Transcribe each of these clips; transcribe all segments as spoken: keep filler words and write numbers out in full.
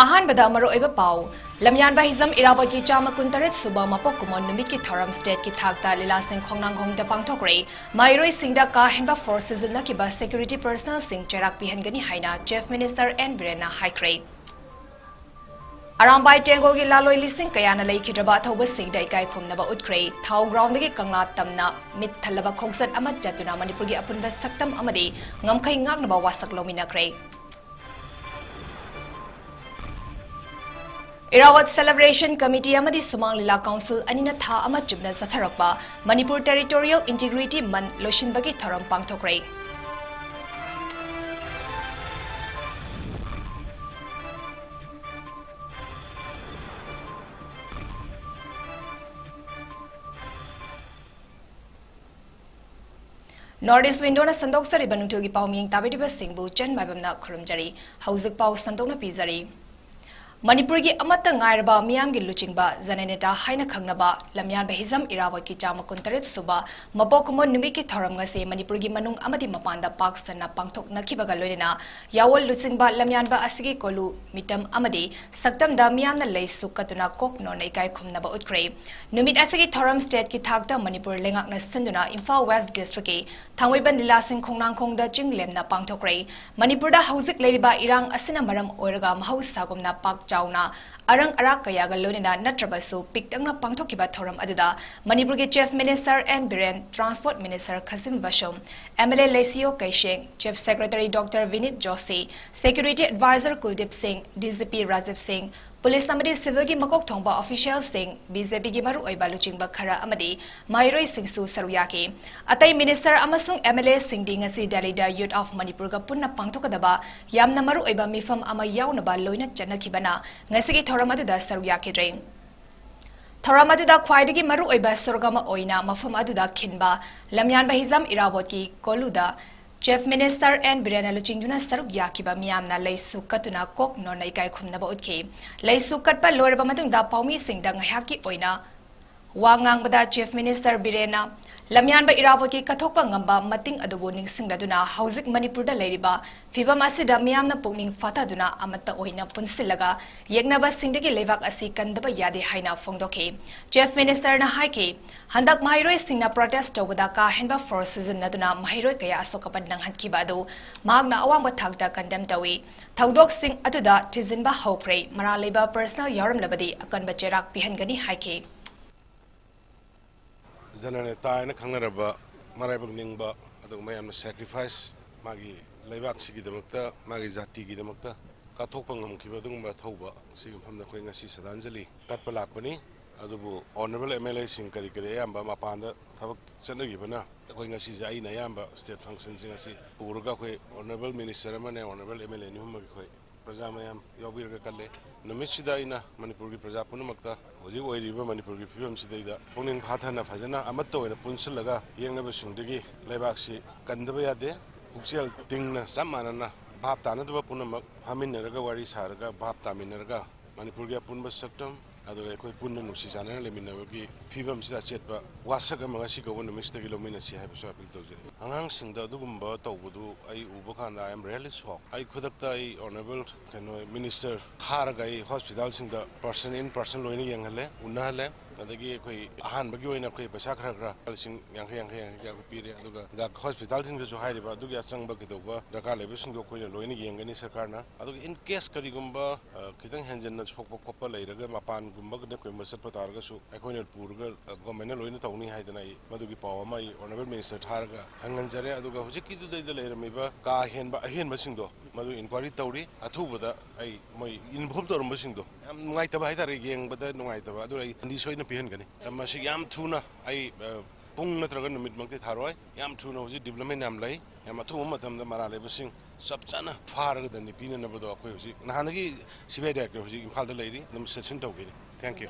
ꯑꯍꯥꯟꯕꯗ ꯃꯔꯨꯑꯣꯏꯕ ꯄꯥꯎ꯫ ꯂꯝꯌꯥꯟꯕ ꯍꯤꯖꯝ ꯏꯔꯥꯕꯣꯠꯀꯤ ꯆꯥꯝꯃ ꯀꯨꯟꯇꯔꯦꯠ ꯁꯨꯕ ꯃꯄꯣꯛ ꯀꯨꯝꯑꯣꯟ ꯅꯨꯃꯤꯠꯀꯤ ꯊꯧꯔꯝ ꯁ꯭ꯇꯦꯠꯀꯤ ꯊꯥꯛꯇ ꯂꯤꯂꯥꯁꯤꯡ ꯈꯣꯡꯅꯥꯡꯈꯣꯡꯗ ꯄꯥꯡꯊꯣꯛꯈ꯭ꯔꯦ꯫ ꯃꯍꯩꯔꯣꯏꯁꯤꯡꯗ ꯀꯥ ꯍꯦꯟꯕ ꯐꯣꯔꯁ ꯁꯤꯖꯤꯟꯅꯈꯤꯕ ꯁꯦꯀ꯭ꯌꯨꯔꯤꯇꯤ ꯄꯔꯁꯅꯦꯜꯁꯤꯡ ꯆꯩꯔꯥꯛ ꯄꯤꯍꯟꯒꯅꯤ ꯍꯥꯏꯅ ꯆꯤꯐ ꯃꯤꯅꯤꯁꯇꯔ ꯑꯦꯟ ꯕꯤꯔꯦꯟꯅ ꯍꯥꯏꯈ꯭ꯔꯦ꯫ ꯑꯔꯥꯝꯕꯥꯏ ꯇꯦꯡꯒꯣꯜꯒꯤ ꯂꯥꯂꯣꯏ ꯂꯤꯁꯤꯡ ꯀꯌꯥꯅ ꯂꯩꯈꯤꯗ꯭ꯔꯕ ꯑꯊꯧꯕꯁꯤꯡꯗ ꯏꯀꯥꯏ ꯈꯨꯝꯅꯕ ꯎꯠꯈ꯭ꯔꯦ꯫ ꯊꯥꯎ ꯒ꯭ꯔꯥꯎꯟꯗꯒꯤ ꯀꯪꯂꯥ ꯇꯝꯅ ꯃꯤꯠ ꯊꯜꯂꯕ ꯈꯣꯡꯆꯠ ꯑꯃ ꯆꯠꯇꯨꯅ ꯃꯅꯤꯄꯨꯔꯒꯤ ꯑꯄꯨꯟꯕ ꯁꯛꯇꯝ ꯑꯃꯗꯤ ꯉꯝꯈꯩ ꯉꯥꯛꯅꯕ ꯋꯥꯁꯛ ꯂꯧꯃꯤꯟꯅꯈ꯭ꯔꯦ꯫ ꯏꯔꯥꯋꯠ ꯁꯦꯂꯦꯕ꯭ꯔꯦꯁꯟ ꯀꯃꯤꯇꯤ ꯑꯃꯗꯤ ꯁꯨꯃꯥꯡ ꯂꯤꯂꯥ ꯀꯥꯎꯟꯁꯤꯜ ꯑꯅꯤꯅ ꯊꯥ ꯑꯃ ꯆꯨꯞꯅ ꯆꯠꯊꯔꯛꯄ ꯃꯅꯤꯄꯨꯔ ꯇꯦꯔꯤꯇꯣꯔꯤꯌꯦꯜ ꯏꯟꯇꯤꯒ꯭ꯔꯤꯇꯤ ꯃꯟꯊ ꯂꯣꯏꯁꯤꯟꯕꯒꯤ ꯊꯧꯔꯝ ꯄꯥꯡꯊꯣꯛꯈ꯭ꯔꯦ꯫ ꯅꯣꯔꯠ ꯏꯁ ꯋꯤꯟꯗꯣꯅ ꯁꯟꯗꯣꯛꯆꯔꯤꯕ ꯅꯨꯡꯊꯤꯜꯒꯤ ꯄꯥꯎꯃꯤꯡ ꯇꯥꯕꯤꯔꯤꯕꯁꯤꯡꯕꯨ ꯆꯟ ꯃꯥꯏꯕꯝꯅ ꯈꯨꯔꯨꯝꯖꯔꯤ꯫ ꯍꯧꯖꯤꯛ ꯄꯥꯎ ꯁꯟꯗꯣꯛꯅ ꯄꯤꯖꯔꯤ꯫ ꯃꯅꯤꯄꯨꯔꯒꯤ ꯑꯃꯠꯇ ꯉꯥꯏꯔꯕ ꯃꯤꯌꯥꯝꯒꯤ ꯂꯨꯆꯤꯡꯕ ꯖꯅꯅꯦꯇꯥ ꯍꯥꯏꯅ ꯈꯪꯅꯕ ꯂꯝꯌꯥꯟꯕ ꯍꯤꯖꯝ ꯏꯔꯥꯕꯣꯠꯀꯤ ꯆꯥꯝꯃ ꯀꯨꯟꯇꯔꯦꯠ ꯁꯨꯕ ꯃꯄꯣꯛ ꯀꯨꯝꯑꯣꯟ ꯅꯨꯃꯤꯠꯀꯤ ꯊꯧꯔꯝ ꯉꯁꯤ ꯃꯅꯤꯄꯨꯔꯒꯤ ꯃꯅꯨꯡ ꯑꯃꯗꯤ ꯃꯄꯥꯟꯗ ꯄꯥꯛ ꯁꯟꯅ ꯄꯥꯡꯊꯣꯛꯅꯈꯤꯕꯒ ꯂꯣꯏꯅꯅ ꯌꯥꯑꯣꯜ ꯂꯨꯆꯤꯡꯕ ꯂꯝꯌꯥꯟꯕ ꯑꯁꯤꯒꯤ ꯀꯣꯂꯨ ꯃꯤꯇꯝ ꯑꯃꯗꯤ ꯁꯛꯇꯝꯗ ꯃꯤꯌꯥꯝꯅ ꯂꯩꯁꯨ ꯀꯠꯇꯨꯅ ꯀꯣꯛ ꯅꯣꯟꯅ ꯏꯀꯥꯏ ꯈꯨꯝꯅꯕ ꯎꯠꯈ꯭ꯔꯦ꯫ ꯅꯨꯃꯤꯠ ꯑꯁꯤꯒꯤ ꯊꯧꯔꯝ ꯁ꯭ꯇꯦꯠꯀꯤ ꯊꯥꯛꯇ ꯃꯅꯤꯄꯨꯔ ꯂꯩꯉꯥꯛꯅ ꯁꯤꯟꯗꯨꯅ ꯏꯝꯐꯥꯜ ꯋꯦꯁ ꯗꯤꯁꯇ꯭ꯔꯤꯛꯀꯤ ꯊꯥꯡꯃꯩꯕꯟ ꯂꯤꯂꯥꯁꯤꯡ ꯈꯣꯡꯅꯥꯡꯈꯣꯡꯗ ꯆꯤꯡ ꯂꯦꯝꯅ ꯄꯥꯡꯊꯣꯛꯈ꯭ꯔꯦ꯫ ꯃꯅꯤꯄꯨꯔꯗ ꯍꯧꯖꯤꯛ ꯂꯩꯔꯤꯕ ꯏꯔꯥꯡ ꯑꯁꯤꯅ ꯃꯔꯝ ꯑꯣꯏꯔꯒ ꯃꯍꯧꯁꯥꯒꯨꯝꯅ ꯄꯥꯛ ꯆꯥꯎꯅ ꯑꯔꯪ ꯑꯔꯥꯛ ꯀꯌꯥꯒ ꯂꯣꯏꯅꯅ ꯅꯠꯇ꯭ꯔꯕꯁꯨ ꯄꯤꯛꯇꯛꯅ ꯄꯥꯡꯊꯣꯛꯈꯤꯕ ꯊꯧꯔꯝ ꯑꯗꯨꯗ ꯃꯅꯤꯄꯨꯔꯒꯤ chief minister N Biren, transport minister Khashim Vashum, M L A Leishiyo Keishing, chief secretary doctor Vineet Joshi, security adviser Kuldeep Singh, D G P Rajiv ꯁꯤꯡ, ꯄꯨꯂꯤꯁ ꯑꯃꯗꯤ ꯁꯤꯚꯤꯜꯒꯤ ꯃꯀꯣꯛ ꯊꯣꯡꯕ ꯑꯣꯐꯤꯁꯤꯌꯦꯜꯁꯤꯡ, ꯕꯤ ꯖꯦ ꯄꯤꯒꯤ ꯃꯔꯨꯑꯣꯏꯕ ꯂꯨꯆꯤꯡꯕ ꯈꯔ ꯑꯃꯗꯤ ꯃꯍꯩꯔꯣꯏꯁꯤꯡꯁꯨ ꯁꯔꯨꯛ ꯌꯥꯈꯤ꯫ ꯑꯇꯩ ꯃꯤꯅꯤꯁꯇꯔ ꯑꯃꯁꯨꯡ ꯑꯦꯝ ꯑꯦꯜ ꯑꯦꯁꯤꯡꯗꯤ ꯉꯁꯤ ꯗꯦꯜꯂꯤꯗ ꯌꯨꯠ ꯑꯣꯐ ꯃꯅꯤꯄꯨꯔꯒ ꯄꯨꯟꯅ ꯄꯥꯡꯊꯣꯛꯀꯗꯕ ꯌꯥꯝꯅ ꯃꯔꯨꯑꯣꯏꯕ ꯃꯤꯐꯝ ꯑꯃ ꯌꯥꯎꯅꯕ ꯂꯣꯏꯅ ꯆꯠꯅꯈꯤꯕꯅ ꯉꯁꯤꯒꯤ ꯊꯧꯔꯝ ꯑꯗꯨꯗ ꯁꯔꯨꯛ ꯌꯥꯈꯤꯗ꯭ꯔꯦ꯫ ꯊꯧꯔꯝ ꯑꯗꯨꯗ ꯈ꯭ꯋꯥꯏꯗꯒꯤ ꯃꯔꯨꯑꯣꯏꯕ ꯁꯔꯨꯛ ꯑꯃ ꯑꯣꯏꯅ ꯃꯐꯝ ꯑꯗꯨꯗ ꯈꯤꯟꯕ ꯂꯝꯌꯥꯟꯕ ꯍꯤꯖꯥꯝ ꯏꯔꯥꯕꯣꯠꯀꯤ ꯀꯣꯂꯨꯗ ꯆꯤꯐ ꯃꯤꯅꯤꯁꯇꯔ ꯑꯦꯟ ꯕꯤꯔꯦꯟꯅ ꯂꯨꯆꯤꯡꯗꯨꯅ ꯁꯔꯨꯛ ꯌꯥꯈꯤꯕ ꯃꯤꯌꯥꯝꯅ ꯂꯩꯁꯨ ꯀꯠꯇꯨꯅ ꯀꯣꯛ ꯅꯣꯟꯅ ꯏꯀꯥꯏ ꯈꯨꯝꯅꯕ ꯎꯠꯈꯤ꯫ ꯂꯩꯁꯨ ꯀꯠꯄ ꯂꯣꯏꯔꯕ ꯃꯇꯨꯡꯗ ꯄꯥꯎꯃꯤꯁꯤꯡꯗ ꯉꯥꯏꯍꯥꯛꯀꯤ ꯑꯣꯏꯅ ꯋꯥ ꯉꯥꯡꯕꯗ Chief Minister ꯕꯤꯔꯦꯟꯅ ꯂꯝꯌꯥꯟꯕ ꯏꯔꯥꯕꯣꯠꯀꯤ ꯀꯠꯊꯣꯛꯄ ꯉꯝꯕ ꯃꯇꯤꯡ ꯑꯗꯨꯕꯨ ꯅꯤꯡꯁꯤꯡꯂꯗꯨꯅ ꯍꯧꯖꯤꯛ ꯃꯅꯤꯄꯨꯔꯗ ꯂꯩꯔꯤꯕ ꯐꯤꯕꯝ ꯑꯁꯤꯗ ꯃꯤꯌꯥꯝꯅ ꯄꯨꯛꯅꯤꯡ ꯐꯥꯊꯗꯨꯅ ꯑꯃꯠꯇ ꯑꯣꯏꯅ ꯄꯨꯟꯁꯤꯜꯂꯒ ꯌꯦꯛꯅꯕꯁꯤꯡꯗꯒꯤ ꯂꯩꯕꯥꯛ ꯑꯁꯤ ꯀꯟꯗꯕ ꯌꯥꯗꯦ ꯍꯥꯏꯅ ꯐꯣꯡꯗꯣꯛꯈꯤ꯫ Chief Minister ꯅ ꯍꯥꯏꯈꯤ, ꯍꯟꯗꯛ ꯃꯍꯩꯔꯣꯏꯁꯤꯡꯅ protest ꯇꯧꯕꯗ ꯀꯥ ꯍꯦꯟꯕ force ꯁꯤꯖꯤꯟꯅꯗꯨꯅ ꯃꯍꯩꯔꯣꯏ ꯀꯌꯥ ꯑꯁꯣꯛ ꯑꯄꯟ ꯅꯪꯍꯟꯈꯤꯕ ꯑꯗꯨ ꯃꯍꯥꯛꯅ ꯑꯋꯥꯡꯕ ꯊꯥꯛꯇ condemn ꯇꯧꯏ꯫ ꯊꯧꯗꯣꯛꯁꯤꯡ ꯑꯗꯨꯗ ꯊꯤꯖꯤꯟꯕ ꯍꯧꯈ꯭ꯔꯦ꯫ ꯃꯔꯥꯜ ꯂꯩꯕ personnel ꯌꯥꯎꯔꯝꯂꯕꯗꯤ ꯑꯀꯟꯕ ꯆꯩꯔꯥꯛ ꯄꯤꯍꯟꯒꯅꯤ ꯍꯥꯏꯈꯤ꯫ ꯖꯅꯅꯦꯇꯥ ꯍꯥꯏꯅ ꯈꯪꯅꯔꯕ, ꯃꯔꯥꯏꯕꯛ ꯅꯤꯡꯕ, ꯑꯗꯨꯒ ꯃꯌꯥꯝꯅ sacrifice, ꯃꯥꯒꯤ ꯂꯩꯕꯥꯛꯁꯤꯒꯤꯗꯃꯛꯇ, ꯃꯥꯒꯤ ꯖꯥꯇꯤꯒꯤꯗꯃꯛꯇ ꯀꯠꯊꯣꯛꯄ ꯉꯝꯈꯤꯕ ꯑꯗꯨꯒꯨꯝꯕ ꯑꯊꯧꯕ ꯁꯤꯒꯤ ꯃꯐꯝꯗ ꯑꯩꯈꯣꯏ ꯉꯁꯤ ꯁ꯭ꯔꯗꯥꯟꯖꯂꯤ ꯀꯠꯄ ꯂꯥꯛꯄꯅꯤ꯫ ꯑꯗꯨꯕꯨ honourable M L A ꯁꯤꯡ ꯀꯔꯤ ꯀꯔꯤ ꯑꯌꯥꯝꯕ ꯃꯄꯥꯟꯗ ꯊꯕꯛ ꯆꯠꯅꯈꯤꯕꯅ ꯑꯩꯈꯣꯏ ꯉꯁꯤꯁꯦ ꯑꯩꯅ ꯑꯌꯥꯝꯕ state function ꯁꯤꯡ ꯑꯁꯤ ꯄꯨꯔꯒ ꯑꯩꯈꯣꯏ honourable minister ꯑꯃꯅꯦ, honourable M L A ꯑꯅꯤ ꯑꯍꯨꯝ ꯑꯃꯒꯤ ꯑꯩꯈꯣꯏ ꯄ꯭ꯔꯖꯥ ꯃꯌꯥꯝ ꯌꯥꯎꯕꯤꯔꯒ ꯀꯜꯂꯦ꯫ ꯅꯨꯃꯤꯠꯁꯤꯗ ꯑꯩꯅ ꯃꯅꯤꯄꯨꯔꯒꯤ ꯄ꯭ꯔꯖꯥ ꯄꯨꯝꯅꯃꯛꯇ ꯍꯧꯖꯤꯛ ꯑꯣꯏꯔꯤꯕ ꯃꯅꯤꯄꯨꯔꯒꯤ ꯐꯤꯕꯝꯁꯤꯗꯩꯗ ꯄꯨꯛꯅꯤꯡ ꯐꯥꯊꯅ ꯐꯖꯅ ꯑꯃꯠꯇ ꯑꯣꯏꯅ ꯄꯨꯟꯁꯤꯜꯂꯒ ꯌꯦꯡꯅꯕꯁꯤꯡꯗꯒꯤ ꯂꯩꯕꯥꯛꯁꯤ ꯀꯟꯗꯕ ꯌꯥꯗꯦ꯫ ꯄꯨꯛꯆꯦꯜ ꯇꯤꯡꯅ ꯆꯞ ꯃꯥꯟꯅꯅ ꯚꯥꯞ ꯇꯥꯅꯗꯕ ꯄꯨꯝꯅꯃꯛ ꯐꯝꯃꯤꯟꯅꯔꯒ ꯋꯥꯔꯤ ꯁꯥꯔꯒ ꯚꯥꯞ ꯇꯥꯃꯤꯟꯅꯔꯒ ꯃꯅꯤꯄꯨꯔꯒꯤ ꯑꯄꯨꯟꯕ ꯁꯛꯇꯝ, ꯑꯗꯨꯒ ꯑꯩꯈꯣꯏ ꯄꯨꯟꯅ ꯅꯨꯡꯁꯤ ꯆꯥꯟꯅꯅ ꯂꯩꯃꯤꯟꯅꯕꯒꯤ ꯐꯤꯕꯝꯁꯤꯗ ꯑꯆꯦꯠꯄ ꯋꯥꯁꯛ ꯑꯃ ꯉꯁꯤ ꯀꯧꯕ ꯅꯨꯃꯤꯠꯁꯤꯗꯒꯤ ꯂꯧꯃꯤꯟꯅꯁꯤ ꯍꯥꯏꯕꯁꯨ ꯑꯄꯤꯜ ꯇꯧꯖꯔꯤ꯫ ꯑꯉꯥꯡꯁꯤꯡꯗ ꯑꯗꯨꯒꯨꯝꯕ ꯇꯧꯕꯗꯨ ꯑꯩ ꯎꯕ ꯀꯥꯟꯗ I am really shocked꯫ ꯑꯩ ꯈꯨꯗꯛꯇ ꯑꯩ honourable ꯀꯩꯅꯣ minister ꯊꯥꯔꯒ ꯑꯩ ꯍꯣꯁꯄꯤꯇꯥꯜꯁꯤꯡꯗ person in person ꯂꯣꯏꯅ ꯌꯦꯡꯍꯜꯂꯦ, ꯎꯅꯍꯜꯂꯦ꯫ ꯑꯗꯒꯤ ꯑꯩꯈꯣꯏ ꯑꯍꯥꯟꯕꯒꯤ ꯑꯣꯏꯅ ꯑꯩꯈꯣꯏ ꯄꯩꯁꯥ ꯈꯔ ꯈꯔ ꯂꯤꯁꯤꯡ ꯌꯥꯡꯈꯩ, ꯌꯥꯡꯈꯩ, ꯌꯥꯡꯈꯩ, ꯌꯥꯡꯈꯩ ꯄꯤꯔꯦ꯫ ꯑꯗꯨꯒ ꯍꯣꯁꯄꯤꯇꯥꯜꯁꯤꯡꯗꯁꯨ ꯍꯥꯏꯔꯤꯕ ꯑꯗꯨꯒꯤ ꯑꯆꯪꯕ ꯀꯩꯗꯧꯕ ꯗꯔꯀꯥꯔ ꯂꯩꯕꯁꯤꯡꯗꯣ ꯑꯩꯈꯣꯏꯅ ꯂꯣꯏꯅ ꯌꯦꯡꯒꯅꯤ ꯁꯔꯀꯥꯔꯅ꯫ ꯑꯗꯨꯒ in case ꯀꯔꯤꯒꯨꯝꯕ, ꯑ, ꯈꯤꯇꯪ ꯍꯦꯟꯖꯟꯅ ꯁꯣꯛꯄ ꯈꯣꯠꯄ ꯂꯩꯔꯒ ꯃꯄꯥꯟꯒꯨꯝꯕ ꯀꯩꯒꯨꯝꯕ ꯆꯠꯄ ꯇꯥꯔꯒꯁꯨ ꯑꯩꯈꯣꯏꯅ ꯄꯨꯔꯒ, ꯑ, government ꯅ ꯂꯣꯏꯅ ꯇꯧꯅꯤ ꯍꯥꯏꯗꯅ ꯑꯩ ꯃꯗꯨꯒꯤ ꯄꯥꯎ ꯑꯃ ꯑꯩ honourable minister ꯊꯥꯔꯒ ꯍꯪꯍꯟꯖꯔꯦ꯫ ꯑꯗꯨꯒ ꯍꯧꯖꯤꯛꯀꯤꯗꯨꯗꯩꯗ ꯂꯩꯔꯝꯃꯤꯕ ꯀꯥ ꯍꯦꯟꯕ ꯑꯍꯦꯟꯕꯁꯤꯡꯗꯣ ꯃꯗꯨ inquiry ꯇꯧꯔꯤ꯫ ꯑꯊꯨꯕꯗ ꯑꯩ ꯃꯣꯏ involve ꯇꯧꯔꯝꯕꯁꯤꯡꯗꯣ ꯌꯥꯝ ꯅꯨꯡꯉꯥꯏꯇꯕ ꯍꯥꯏꯇꯥꯔꯦ, ꯌꯦꯡꯕꯗ ꯅꯨꯡꯉꯥꯏꯇꯕ, ꯑꯗꯨꯅ ꯑꯩ ꯗꯟꯗꯤ ꯁꯣꯏꯗꯅ ꯄꯤꯍꯟꯒꯅꯤ꯫ ꯃꯁꯤ ꯌꯥꯝ ꯊꯨꯅ ꯑꯩ, ꯑ, ꯄꯨꯡ ꯅꯠꯇ꯭ꯔꯒ ꯅꯨꯃꯤꯠꯃꯛꯇꯤ ꯊꯥꯔꯣꯏ꯫ ꯌꯥꯝ ꯊꯨꯅ ꯍꯧꯖꯤꯛ development ꯌꯥꯝ ꯂꯩ꯫ ꯌꯥꯝ ꯑꯊꯨꯕ ꯃꯇꯝꯗ ꯃꯔꯥꯜ ꯂꯩꯕꯁꯤꯡ ꯆꯞ ꯆꯥꯅ ꯐꯥꯔꯒ ꯗꯟꯗꯤ ꯄꯤꯅꯅꯕꯗꯣ ꯑꯩꯈꯣꯏ ꯍꯧꯖꯤꯛ ꯅꯍꯥꯟꯗꯒꯤ C B I director ꯍꯧꯖꯤꯛ ꯏꯝꯐꯥꯜꯗ ꯂꯩꯔꯤ, ꯑꯗꯨꯝ ꯁꯦꯁꯟ ꯇꯧꯈꯤꯅꯤ꯫ Thank you꯫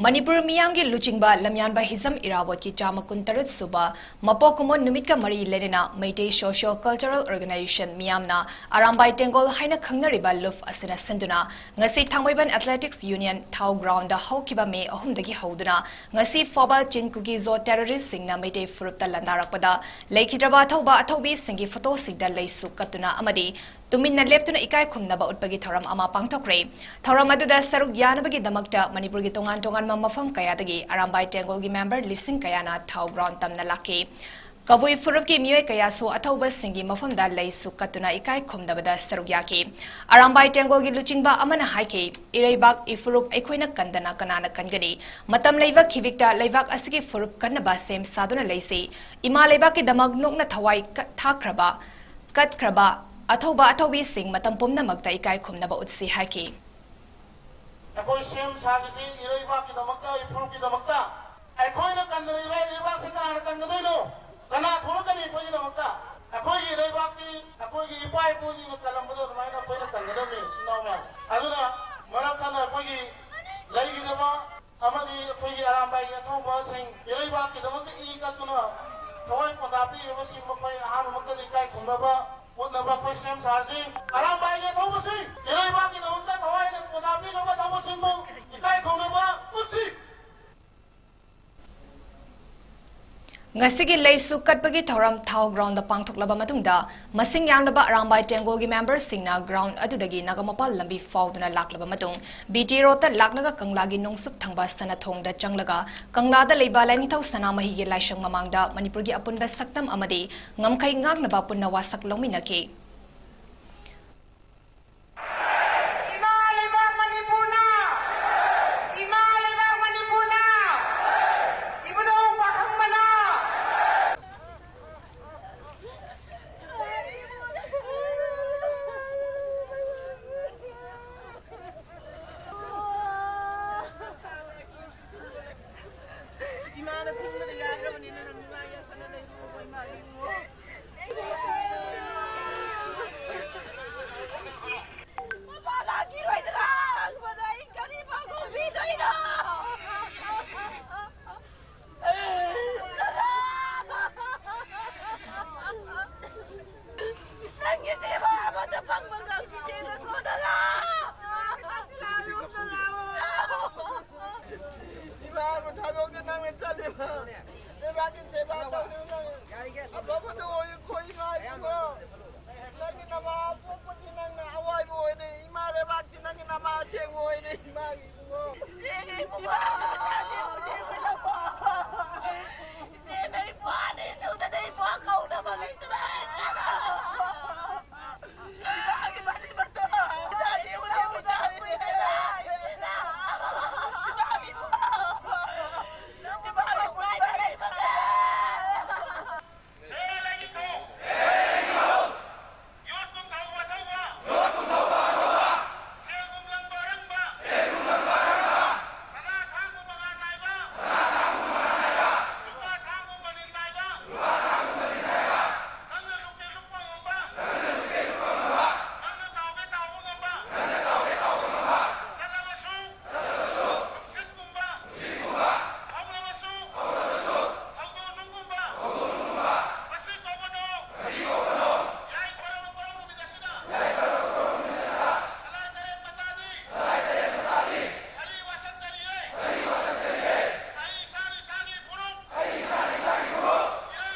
ꯃꯅꯤꯄꯨꯔ ꯃꯤꯌꯥꯝꯒꯤ ꯂꯨꯆꯤꯡꯕ ꯂꯝꯌꯥꯟꯕ ꯍꯤꯖꯝ ꯏꯔꯥꯕꯣꯠꯀꯤ ꯆꯥꯝꯃ ꯀꯨꯟꯇꯔꯦꯠ ꯁꯨꯕ ꯃꯄꯣꯛ ꯀꯨꯝꯑꯣꯟ ꯅꯨꯃꯤꯠꯀ ꯃꯔꯤ ꯂꯩꯅꯅ ꯃꯩꯇꯩ Socio Cultural Organization ꯃꯤꯌꯥꯝꯅ ꯑꯔꯥꯝꯕꯥꯏ ꯇꯦꯡꯒꯣꯜ ꯍꯥꯏꯅ ꯈꯪꯅꯔꯤꯕ ꯂꯨꯞ ꯑꯁꯤꯅ ꯁꯤꯟꯗꯨꯅ ꯉꯁꯤ ꯊꯥꯡꯃꯩꯕꯟ Athletics Union ꯊꯥꯎ ground ꯗ ꯍꯧꯈꯤꯕ ꯃꯦ ꯑꯍꯨꯝꯗꯒꯤ ꯍꯧꯗꯨꯅ ꯉꯁꯤ ꯐꯥꯎꯕ ꯆꯤꯟ ꯀꯨꯀꯤꯖꯣ terrorist ꯁꯤꯡꯅ ꯃꯩꯇꯩ ꯐꯨꯔꯨꯞꯇ ꯂꯥꯟꯗꯥꯔꯛꯄꯗ ꯂꯩꯈꯤꯗ꯭ꯔꯕ ꯑꯊꯧꯕ ꯑꯊꯧꯕꯤꯁꯤꯡꯒꯤ photo ꯁꯤꯡꯗ ꯂꯩꯁꯨ ꯀꯠꯇꯨꯅ ꯑꯃꯗꯤ ꯇꯨꯃꯤꯟꯅ ꯂꯦꯞꯇꯨꯅ ꯏꯀꯥꯏ ꯈꯨꯝꯅꯕ ꯎꯠꯄꯒꯤ ꯊꯧꯔꯝ ꯑꯃ ꯄꯥꯡꯊꯣꯛꯈ꯭ꯔꯦ꯫ ꯊꯧꯔꯝ ꯑꯗꯨꯗ ꯁꯔꯨꯛ ꯌꯥꯅꯕꯒꯤꯗꯃꯛꯇ ꯃꯅꯤꯄꯨꯔꯒꯤ ꯇꯣꯉꯥꯟ ꯇꯣꯉꯥꯟꯕ ꯃꯐꯝ ꯀꯌꯥꯗꯒꯤ ꯑꯔꯥꯝꯕꯥꯏ ꯇꯦꯡꯒꯣꯜꯒꯤ member ꯂꯤꯁꯤꯡ ꯀꯌꯥꯅ ꯊꯥꯎ ground ꯇꯝꯅ ꯂꯥꯛꯈꯤ꯫ ꯀꯕꯨꯏ ꯐꯨꯔꯨꯞꯀꯤ ꯃꯤꯑꯣꯏ ꯀꯌꯥꯁꯨ ꯑꯊꯧꯕꯁꯤꯡꯒꯤ ꯃꯐꯝꯗ ꯂꯩꯁꯨ ꯀꯠꯇꯨꯅ ꯏꯀꯥꯏ ꯈꯨꯝꯅꯕꯗ ꯁꯔꯨꯛ ꯌꯥꯈꯤ꯫ ꯑꯔꯥꯝꯕꯥꯏ ꯇꯦꯡꯒꯣꯜꯒꯤ ꯂꯨꯆꯤꯡꯕ ꯑꯃꯅ ꯍꯥꯏꯈꯤ, "ꯏꯔꯩꯕꯥꯛ, ꯏꯐꯨꯔꯨꯞ ꯑꯩꯈꯣꯏꯅ ꯀꯟꯗꯅ ꯀꯅꯥꯅ ꯀꯟꯒꯅꯤ? ꯃꯇꯝ ꯂꯩꯕ ꯈꯤꯕꯤꯛꯇ ꯂꯩꯕꯥꯛ ꯑꯁꯤꯒꯤ ꯐꯨꯔꯨꯞ ꯀꯟꯅꯕ ꯁꯦꯝ ꯁꯥꯗꯨꯅ ꯂꯩꯁꯤ꯫ ꯏꯃꯥ ꯂꯩꯕꯥꯛꯀꯤꯗꯃꯛ ꯅꯣꯛꯅ ꯊꯋꯥꯏ ꯀꯠ-, ꯊꯥꯈ꯭ꯔꯕ, ꯀꯠꯈ꯭ꯔꯕ ꯑꯊꯧꯕ ꯑꯊꯧꯕꯤꯁꯤꯡ ꯃꯇꯝ ꯄꯨꯝꯅꯃꯛꯇ ꯏꯀꯥꯏ ꯈꯨꯝꯅꯕ ꯎꯠꯁꯤ" ꯍꯥꯏꯈꯤ꯫ ꯑꯩꯈꯣꯏ ꯁꯦꯝ ꯁꯥꯔꯤꯁꯤ ꯏꯔꯩꯕꯥꯛꯀꯤꯗꯃꯛꯇ, ꯏꯐꯨꯔꯨꯞꯀꯤꯗꯃꯛꯇ꯫ ꯑꯩꯈꯣꯏꯅ ꯀꯟꯗꯅ ꯏꯔꯩ-, ꯏꯔꯩꯕꯥꯛꯁꯤ ꯀꯅꯥꯅ ꯀꯟꯒꯗꯣꯏꯅꯣ? ꯀꯅꯥ ꯊꯣꯛꯂꯛꯀꯅꯤ ꯑꯩꯈꯣꯏꯒꯤꯗꯃꯛꯇ? ꯑꯩꯈꯣꯏꯒꯤ ꯏꯔꯩꯕꯥꯛꯀꯤ, ꯑꯩꯈꯣꯏꯒꯤ ꯏꯄꯥ ꯏꯄꯨꯁꯤꯡꯅ ꯀꯜꯂꯝꯕꯗꯣ ꯑꯗꯨꯃꯥꯏꯅ ꯑꯩꯈꯣꯏꯅ ꯀꯟꯒꯗꯕꯅꯤ, ꯏꯆꯤꯟ ꯏꯅꯥꯎ ꯃꯌꯥꯝ꯫ ꯑꯗꯨꯅ ꯃꯔꯝ ꯆꯥꯅ ꯑꯩꯈꯣꯏꯒꯤ ꯂꯩꯈꯤꯗꯕ ꯑꯃꯗꯤ ꯑꯩꯈꯣꯏꯒꯤ ꯑꯔꯥꯝꯕꯥꯏꯒꯤ ꯑꯊꯧꯕꯁꯤꯡ ꯏꯔꯩꯕꯥꯛꯀꯤꯗꯃꯛꯇ ꯏ ꯀꯠꯇꯨꯅ ꯊꯋꯥꯏ ꯄꯣꯟꯊꯥ ꯄꯤꯔꯤꯕꯁꯤꯡ ꯃꯈꯣꯏ ꯑꯍꯥꯟꯕꯃꯛꯇꯗꯤ ꯏꯀꯥꯏ ꯈꯨꯝꯅꯕ ꯎꯠꯅꯕ ꯑꯩꯈꯣꯏ ꯁꯦꯝ ꯁꯥꯔꯁꯤ꯫ ꯑꯔꯥꯝꯕꯥꯏꯒꯤ ꯑꯊꯧꯕꯁꯤꯡ ꯏꯔꯩꯕꯥꯛꯀꯤꯗꯃꯛꯇ ꯊꯋꯥꯏꯅ ꯄꯣꯟꯊꯥ ꯄꯤꯈ꯭ꯔꯕ ꯑꯊꯧꯕꯁꯤꯡꯕꯨ ꯏꯀꯥꯏ ꯈꯨꯝꯅꯕ ꯎꯠꯁꯤ꯫ ꯉꯁꯤꯒꯤ ꯂꯩꯁꯨ ꯀꯠꯄꯒꯤ ꯊꯧꯔꯝ ꯊꯥꯎ ground ꯗ ꯄꯥꯡꯊꯣꯛꯂꯕ ꯃꯇꯨꯡꯗ, ꯃꯁꯤꯡ ꯌꯥꯝꯂꯕ ꯑꯔꯥꯝꯕꯥꯏ ꯇꯦꯡꯒꯣꯜꯒꯤ member ꯁꯤꯡꯅ ground ꯑꯗꯨꯗꯒꯤ ꯅꯥꯒꯥꯃꯄꯥꯜ ꯂꯝꯕꯤ ꯐꯥꯎꯗꯨꯅ ꯂꯥꯛꯂꯕ ꯃꯇꯨꯡ, B T Road ꯇ ꯂꯥꯛꯂꯒ ꯀꯪꯂꯥꯒꯤ ꯅꯣꯡꯆꯨꯞ ꯊꯪꯕ ꯁꯅꯥꯊꯣꯡꯗ ꯆꯪꯂꯒ, ꯀꯪꯂꯥꯗ ꯂꯩꯕ ꯂꯥꯏꯅꯤꯡꯊꯧ ꯁꯅꯥꯃꯍꯤꯒꯤ ꯂꯥꯏꯁꯪ ꯃꯃꯥꯡꯗ ꯃꯅꯤꯄꯨꯔꯒꯤ ꯑꯄꯨꯟꯕ ꯁꯛꯇꯝ ꯑꯃꯗꯤ ꯉꯝꯈꯩ ꯉꯥꯛꯅꯕ ꯄꯨꯟꯅ ꯋꯥꯁꯛ ꯂꯧꯃꯤꯟꯅꯈꯤ꯫ ꯏꯃꯥ ꯂꯩꯕꯥꯛ ꯃꯅꯤꯄꯨꯔꯅ, ꯏꯃꯥ ꯂꯩꯕꯥꯛ ꯃꯅꯤꯄꯨꯔꯅ, ꯏꯕꯨꯙꯧ ꯄꯥꯈꯪꯕꯅ꯫ ꯏꯃꯥꯅ ꯊꯤꯡꯕꯗ ꯌꯥꯗ꯭ꯔꯕꯅꯤꯅ ꯅꯪ ꯅꯨꯡꯉꯥꯏ ꯌꯥꯏꯐꯅ ꯂꯩꯔꯨ, ꯏꯃꯥ ꯏꯕꯨꯡꯉꯣ꯫ ꯁꯦꯡꯉꯣꯏꯅꯦ ꯏꯃꯥꯒꯤ ꯏꯕꯨꯡꯉꯣ꯫ ꯏꯆꯦꯒꯤ ꯏꯕꯨꯡꯉꯣ! ꯏꯆꯦꯅ ꯏꯕꯨꯡ ꯑꯅꯤ ꯁꯨꯗꯅ ꯏꯕꯨꯡ ꯀꯧꯅꯕ ꯂꯩꯇꯅ꯫ ꯏꯃꯥꯒꯤ ꯃꯔꯤ ꯃꯇꯥ! ꯏꯃꯥꯒꯤ ꯏꯕꯨꯡꯉꯣ! ꯏꯃꯥꯒꯤ ꯏꯕꯨꯡꯉꯣ! ꯏꯃꯥꯒꯤ ꯏꯕꯨꯡꯉꯣ!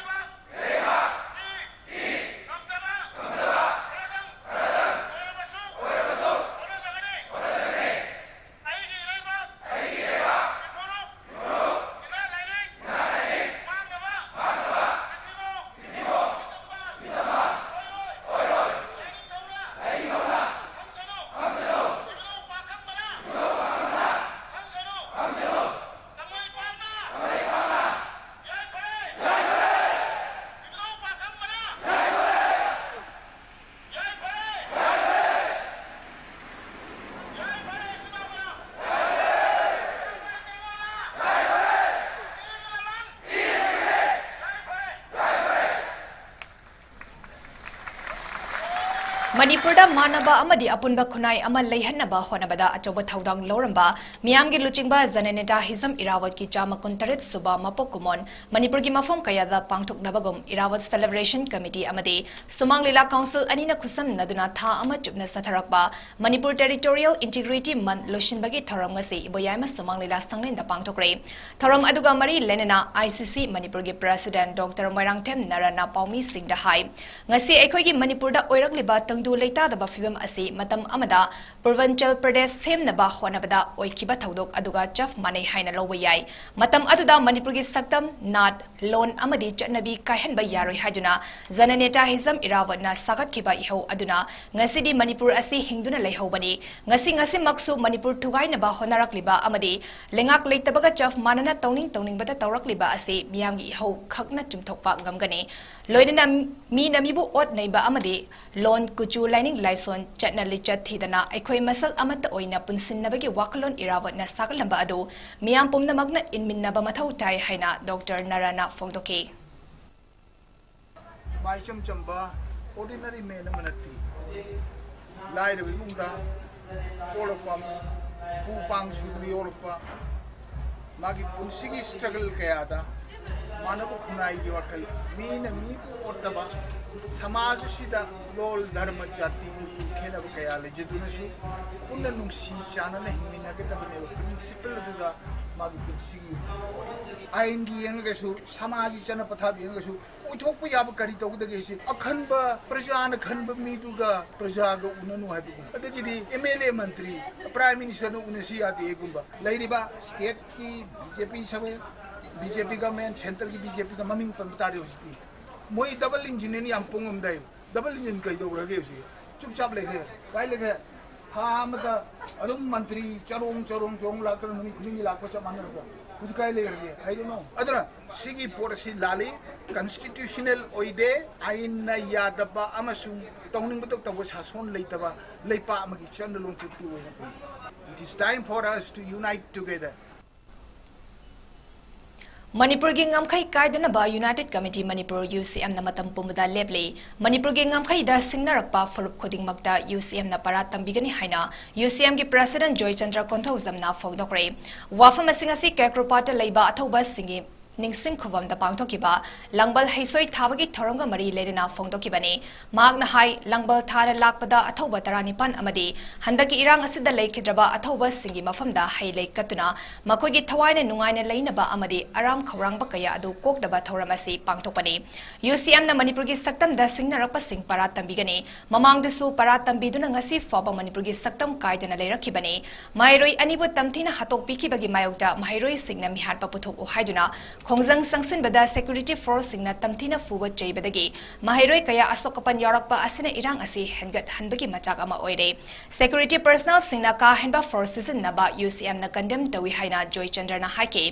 ꯃꯅꯤꯄꯨꯔꯗ ꯃꯥꯟꯅꯕ ꯑꯃꯗꯤ ꯑꯄꯨꯟꯕ ꯈꯨꯟꯅꯥꯏ ꯑꯃ ꯂꯩꯍꯟꯅꯕ ꯍꯣꯠꯅꯕꯗ ꯑꯆꯧꯕ ꯊꯧꯗꯥꯡ ꯂꯧꯔꯝꯕ ꯃꯤꯌꯥꯝꯒꯤ ꯂꯨꯆꯤꯡꯕ ꯖꯅꯅꯦꯇꯥ ꯍꯤꯖꯝ ꯏꯔꯥꯋꯠꯀꯤ ꯆꯥꯝꯃ ꯀꯨꯟꯇꯔꯦꯠ ꯁꯨꯕ ꯃꯄꯣꯛ ꯀꯨꯝꯑꯣꯟ ꯃꯅꯤꯄꯨꯔꯒꯤ ꯃꯐꯝ ꯀꯌꯥꯗ ꯄꯥꯡꯊꯣꯛꯅꯕꯒꯨꯝ ꯏꯔꯥꯋꯠ ꯁꯦꯂꯦꯕ꯭ꯔꯦꯁꯟ ꯀꯃꯤꯇꯤ ꯑꯃꯗꯤ ꯁꯨꯃꯥꯡ ꯂꯤꯂꯥ ꯀꯥꯎꯟꯁꯤꯜ ꯑꯅꯤꯅ ꯈꯨꯠꯁꯝꯅꯗꯨꯅ ꯊꯥ ꯑꯃ ꯆꯨꯞꯅ ꯆꯠꯊꯔꯛꯄ ꯃꯅꯤꯄꯨꯔ ꯇꯦꯔꯤꯇꯣꯔꯤꯌꯦꯜ ꯏꯟꯇꯤꯒ꯭ꯔꯤꯇꯤ ꯃꯟꯊ ꯂꯣꯏꯁꯤꯟꯕꯒꯤ ꯊꯧꯔꯝ ꯉꯁꯤ ꯏꯕꯣꯌꯥꯏꯃ ꯁꯨꯃꯥꯡ ꯂꯤꯂꯥ ꯁꯪꯂꯦꯟꯗ ꯄꯥꯡꯊꯣꯛꯈ꯭ꯔꯦ꯫ ꯊꯧꯔꯝ ꯑꯗꯨꯒ ꯃꯔꯤ ꯂꯩꯅꯅ ꯑꯥꯏ ꯁꯤ ꯁꯤ ꯃꯅꯤꯄꯨꯔꯒꯤ ꯄ꯭ꯔꯦꯁꯤꯗꯦꯟꯠ ꯗꯣꯛꯇꯔ ꯃꯣꯏꯔꯥꯡꯊꯦꯝ ꯅꯥꯔꯥꯅ ꯄꯥꯎꯃꯤꯁꯤꯡꯗ ꯍꯥꯏ, ꯉꯁꯤ ꯑꯩꯈꯣꯏꯒꯤ ꯃꯅꯤꯄꯨꯔꯗ ꯑꯣꯏꯔꯛꯂꯤꯕ ꯇꯪꯗꯨ ꯂꯩꯇꯥꯗꯕ ꯐꯤꯕꯝ ꯑꯁꯤ ꯃꯇꯝ ꯑꯃꯗ ꯄꯨꯔꯕꯟꯆꯜ ꯄ꯭ꯔꯗꯦꯁ ꯁꯦꯝꯅꯕ ꯍꯣꯠꯅꯕꯗ ꯑꯣꯏꯈꯤꯕ ꯊꯧꯗꯣꯛ ꯑꯗꯨꯒ ꯆꯞ ꯃꯥꯟꯅꯩ ꯍꯥꯏꯅ ꯂꯧꯕ ꯌꯥꯏ꯫ ꯃꯇꯝ ꯑꯗꯨꯗ ꯃꯅꯤꯄꯨꯔꯒꯤ ꯁꯛꯇꯝ, ꯅꯥꯠ, ꯂꯣꯟ ꯑꯃꯗꯤ ꯆꯠꯅꯕꯤ ꯀꯥꯏꯍꯟꯕ ꯌꯥꯔꯣꯏ ꯍꯥꯏꯗꯨꯅ ꯖꯅꯅꯦꯇꯥ ꯍꯤꯖꯝ ꯏꯔꯥꯕꯠꯅ ꯁꯥꯒꯠꯈꯤꯕ ꯏꯍꯧ ꯑꯗꯨꯅ ꯉꯁꯤꯗꯤ ꯃꯅꯤꯄꯨꯔ ꯑꯁꯤ ꯍꯤꯡꯗꯨꯅ ꯂꯩꯍꯧꯕꯅꯤ꯫ ꯉꯁꯤ ꯉꯁꯤꯃꯛꯁꯨ ꯃꯅꯤꯄꯨꯔ ꯊꯨꯒꯥꯏꯅꯕ ꯍꯣꯠꯅꯔꯛꯂꯤꯕ ꯑꯃꯗꯤ ꯂꯩꯉꯥꯛ ꯂꯩꯇꯕꯒ ꯆꯞ ꯃꯥꯟꯅꯅ ꯇꯧꯅꯤꯡ ꯇꯧꯅꯤꯡꯕꯗ ꯇꯧꯔꯛꯂꯤꯕ ꯑꯁꯤ ꯃꯤꯌꯥꯝꯒꯤ ꯏꯍꯧ ꯈꯛꯅ ꯆꯨꯝꯊꯣꯛꯄ ꯉꯝꯒꯅꯤ꯫ ꯂꯣꯏꯅꯅ ꯃꯤꯅ ꯃꯤꯕꯨ ꯑꯣꯠ ꯅꯩꯕ ꯑꯃꯗꯤ ꯂꯣꯟ, ꯀꯨꯆꯨ, ꯂꯥꯏꯅꯤꯡ ꯂꯥꯏꯁꯣꯟ, ꯆꯠꯅ ꯂꯤꯆꯠ ꯊꯤꯗꯅ ꯑꯩꯈꯣꯏ ꯃꯁꯛ ꯑꯃꯠꯇ ꯑꯣꯏꯅ ꯄꯨꯟꯁꯤꯟꯅꯕꯒꯤ ꯋꯥꯈꯜꯂꯣꯟ ꯏꯔꯥꯕꯠꯅ ꯁꯥꯒꯠꯂꯝꯕ ꯑꯗꯨ ꯃꯤꯌꯥꯝ ꯄꯨꯝꯅꯃꯛꯅ ꯏꯟꯃꯤꯟꯅꯕ ꯃꯊꯧ ꯇꯥꯏ ꯍꯥꯏꯅ ꯗꯣꯛꯇꯔ ꯅꯔꯥꯅ ꯐꯣꯡꯗꯣꯛꯈꯤ꯫ ꯃꯥꯏꯆꯝ ꯆꯝꯕ ordinary man ꯑꯃ ꯅꯠꯇꯦ꯫ ꯂꯥꯏꯔꯕ ꯏꯃꯨꯡꯗ ꯄꯣꯛꯂꯛꯄ, ꯄꯨ ꯄꯥꯡ ꯁꯨꯗꯅ ꯌꯣꯛꯂꯛꯄ, ꯃꯥꯒꯤ ꯄꯨꯟꯁꯤꯒꯤ struggle ꯀꯌꯥꯗ ꯃꯥꯟꯅꯕ ꯈꯨꯟꯅꯥꯏꯒꯤ ꯋꯥꯈꯜ, ꯃꯤꯅ ꯃꯤꯕꯨ ꯑꯣꯠꯇꯕ, ꯁꯃꯥꯖ ꯑꯁꯤꯗ ꯂꯣꯜ, ꯙꯔꯃ, ꯖꯥꯇꯤ, ꯀꯨꯆꯨ ꯈꯦꯠꯅꯕ ꯀꯌꯥ ꯂꯩꯖꯗꯨꯅꯁꯨ ꯄꯨꯟꯅ ꯅꯨꯡꯁꯤ ꯆꯥꯟꯅꯅ ꯍꯤꯡꯃꯤꯟꯅꯒꯗꯕꯅꯦꯕ principle ꯑꯗꯨꯗ ꯃꯥꯒꯤ ꯄꯨꯟꯁꯤꯒꯤ ꯑꯥꯏꯟꯒꯤ ꯌꯦꯡꯉꯒꯁꯨ, ꯁꯃꯥꯖꯒꯤ ꯆꯠꯅ ꯄꯊꯥꯞ ꯌꯦꯡꯉꯒꯁꯨ ꯑꯣꯏꯊꯣꯛꯄ ꯌꯥꯕ ꯀꯔꯤ ꯇꯧꯒꯗꯒꯦ ꯁꯤ ꯑꯈꯟꯕ ꯄ꯭ꯔꯖꯥꯅ ꯈꯟꯕ ꯃꯤꯗꯨꯒ ꯄ꯭ꯔꯖꯥꯒ ꯎꯅꯅꯨ ꯍꯥꯏꯕꯒꯨꯝꯕ, ꯑꯗꯒꯤꯗꯤ MLA ꯃꯟꯇ꯭ꯔꯤ, Prime Ministerꯅ ꯎꯅꯁꯤ ꯌꯥꯗꯦꯒꯨꯝꯕ꯫ ꯂꯩꯔꯤꯕ stateꯀꯤ BJP ꯁꯔꯨꯛ, BJP government, centreꯒꯤ BJPꯗ ꯃꯃꯤꯡ ꯄꯟꯕ ꯇꯥꯔꯦ ꯍꯧꯖꯤꯛꯇꯤ꯫ ꯃꯣꯏ double engineꯅ ꯌꯥꯝ ꯄꯣꯡꯉꯝꯗꯥꯏ꯫ Double engine ꯀꯩꯗꯧꯔꯒꯦ ꯍꯧꯖꯤꯛ? ꯆꯨꯞ ꯆꯥꯞ ꯂꯩꯈ꯭ꯔꯦ꯫ ꯀꯥꯏ ꯂꯩꯈ꯭ꯔꯦ? ꯊꯥ ꯑꯃꯗ ꯑꯗꯨꯝ ꯃꯟꯇ꯭ꯔꯤ ꯆꯔꯣꯡ ꯆꯔꯣꯡ ꯆꯔꯣꯡ ꯂꯥꯛꯇꯅ ꯅꯨꯃꯤꯠ ꯈꯨꯗꯤꯡꯒꯤ ꯂꯥꯛꯄ ꯆꯞ ꯃꯥꯟꯅꯔꯗ꯭ꯔꯣ? ꯍꯧꯖꯤꯛ ꯀꯥꯏ ꯂꯩꯈ꯭ꯔꯒꯦ? I don't know꯫ ꯑꯗꯨꯅ ꯁꯤꯒꯤ ꯄꯣꯠ ꯑꯁꯤ ꯂꯥꯜꯂꯤ, constitutional ꯑꯣꯏꯗꯦ, ꯑꯥꯏꯟꯅ ꯌꯥꯗꯕ ꯑꯃꯁꯨꯡ ꯇꯧꯅꯤꯡꯕꯗ ꯇꯧꯕ ꯁꯥꯁꯣꯟ ꯂꯩꯇꯕ ꯂꯩꯄꯥꯛ ꯑꯃꯒꯤ ꯆꯠꯅ ꯂꯣꯟꯆꯠꯇꯨ ꯑꯣꯏꯅ ꯎꯏ꯫ It is time for us to unite together꯫ ꯃꯅꯤꯄꯨꯔꯒꯤ ꯉꯝꯈꯩ ꯀꯥꯏꯗꯅꯕ United Committee Manipur, UCMꯅ ꯃꯇꯝ ꯄꯨꯝꯕꯗ ꯂꯦꯞꯂꯤ꯫ ꯃꯅꯤꯄꯨꯔꯒꯤ ꯉꯝꯈꯩꯗ ꯁꯤꯡꯅꯔꯛꯄ ꯐꯨꯔꯨꯞ ꯈꯨꯗꯤꯡꯃꯛꯇ UCMꯅ ꯄꯔꯥ ꯇꯝꯕꯤꯒꯅꯤ ꯍꯥꯏꯅ UCMꯒꯤ President ꯖꯣꯏꯆꯟꯗ꯭ꯔ ꯀꯣꯟꯊꯧꯖꯝꯅ ꯐꯣꯡꯗꯣꯛꯈ꯭ꯔꯦ꯫ ꯋꯥꯐꯝ ꯑꯁꯤ ꯉꯁꯤ ꯀꯦꯀ꯭ꯔꯣꯄꯥꯠꯇ ꯂꯩꯕ ꯑꯊꯧꯕꯁꯤꯡꯒꯤ ꯅꯤꯡꯁꯤꯡ ꯈꯨꯕꯝꯗ ꯄꯥꯡꯊꯣꯛꯈꯤꯕ ꯂꯪꯕꯜ ꯍꯩꯁꯣꯏ ꯊꯥꯕꯒꯤ ꯊꯧꯔꯝꯒ ꯃꯔꯤ ꯂꯩꯅꯅ ꯐꯣꯡꯗꯣꯛꯈꯤꯕꯅꯤ꯫ ꯃꯍꯥꯛꯅ ꯍꯥꯏ, ꯂꯪꯕꯜ ꯊꯥꯅ ꯂꯥꯛꯄꯗ ꯑꯊꯧꯕ ꯇꯔꯥꯅꯤꯄꯥꯟ ꯑꯃꯗꯤ ꯍꯟꯗꯛꯀꯤ ꯏꯔꯥꯡ ꯑꯁꯤꯗ ꯂꯩꯈꯤꯗ꯭ꯔꯕ ꯑꯊꯧꯕꯁꯤꯡꯒꯤ ꯃꯐꯝꯗ ꯍꯩ ꯂꯩ ꯀꯠꯇꯨꯅ ꯃꯈꯣꯏꯒꯤ ꯊꯋꯥꯏꯅ ꯅꯨꯡꯉꯥꯏꯅ ꯂꯩꯅꯕ ꯑꯃꯗꯤ ꯑꯔꯥꯝ ꯈꯧꯔꯥꯡꯕ ꯀꯌꯥ ꯑꯗꯨ ꯀꯣꯛꯅꯕ ꯊꯧꯔꯝ ꯑꯁꯤ ꯄꯥꯡꯊꯣꯛꯄꯅꯤ꯫ ꯌꯨ ꯁꯤ ꯑꯦꯝꯅ ꯃꯅꯤꯄꯨꯔꯒꯤ ꯁꯛꯇꯝꯗ ꯁꯤꯡꯅꯔꯛꯄꯁꯤꯡ ꯄꯔꯥ ꯇꯝꯕꯤꯒꯅꯤ꯫ ꯃꯃꯥꯡꯗꯁꯨ ꯄꯔꯥ ꯇꯝꯕꯤꯗꯨꯅ ꯉꯁꯤ ꯐꯥꯎꯕ ꯃꯅꯤꯄꯨꯔꯒꯤ ꯁꯛꯇꯝ ꯀꯥꯏꯗꯅ ꯂꯩꯔꯛꯈꯤꯕꯅꯤ꯫ ꯃꯍꯩꯔꯣꯏ ꯑꯅꯤꯕꯨ ꯇꯝꯊꯤꯅ ꯍꯥꯠꯇꯣꯛꯄꯤꯈꯤꯕꯒꯤ ꯃꯥꯌꯣꯛꯇ ꯃꯍꯩꯔꯣꯏꯁꯤꯡꯅ ꯃꯤꯍꯥꯠꯄ ꯄꯨꯊꯣꯛꯎ ꯍꯥꯏꯗꯨꯅ ꯈꯣꯡꯖꯪ ꯆꯪꯁꯤꯟꯕꯗ security forceꯁꯤꯡꯅ ꯇꯝꯊꯤꯅ ꯐꯨꯕ ꯆꯩꯕꯗꯒꯤ ꯃꯍꯩꯔꯣꯏ ꯀꯌꯥ ꯑꯁꯣꯛ ꯑꯄꯟ ꯌꯥꯎꯔꯛꯄ ꯑꯁꯤꯅ ꯏꯔꯥꯡ ꯑꯁꯤ ꯍꯦꯟꯒꯠꯍꯟꯕꯒꯤ ꯃꯆꯥꯛ ꯑꯃ ꯑꯣꯏꯔꯦ꯫ Security personnelꯁꯤꯡꯅ ꯀꯥ ꯍꯦꯟꯕ force ꯁꯤꯖꯤꯟꯅꯕ ꯌꯨ ꯁꯤ ꯑꯦꯝꯅ condemn ꯇꯧꯏ ꯍꯥꯏꯅ ꯖꯣꯏꯆꯟꯗ꯭ꯔꯅ ꯍꯥꯏꯈꯤ꯫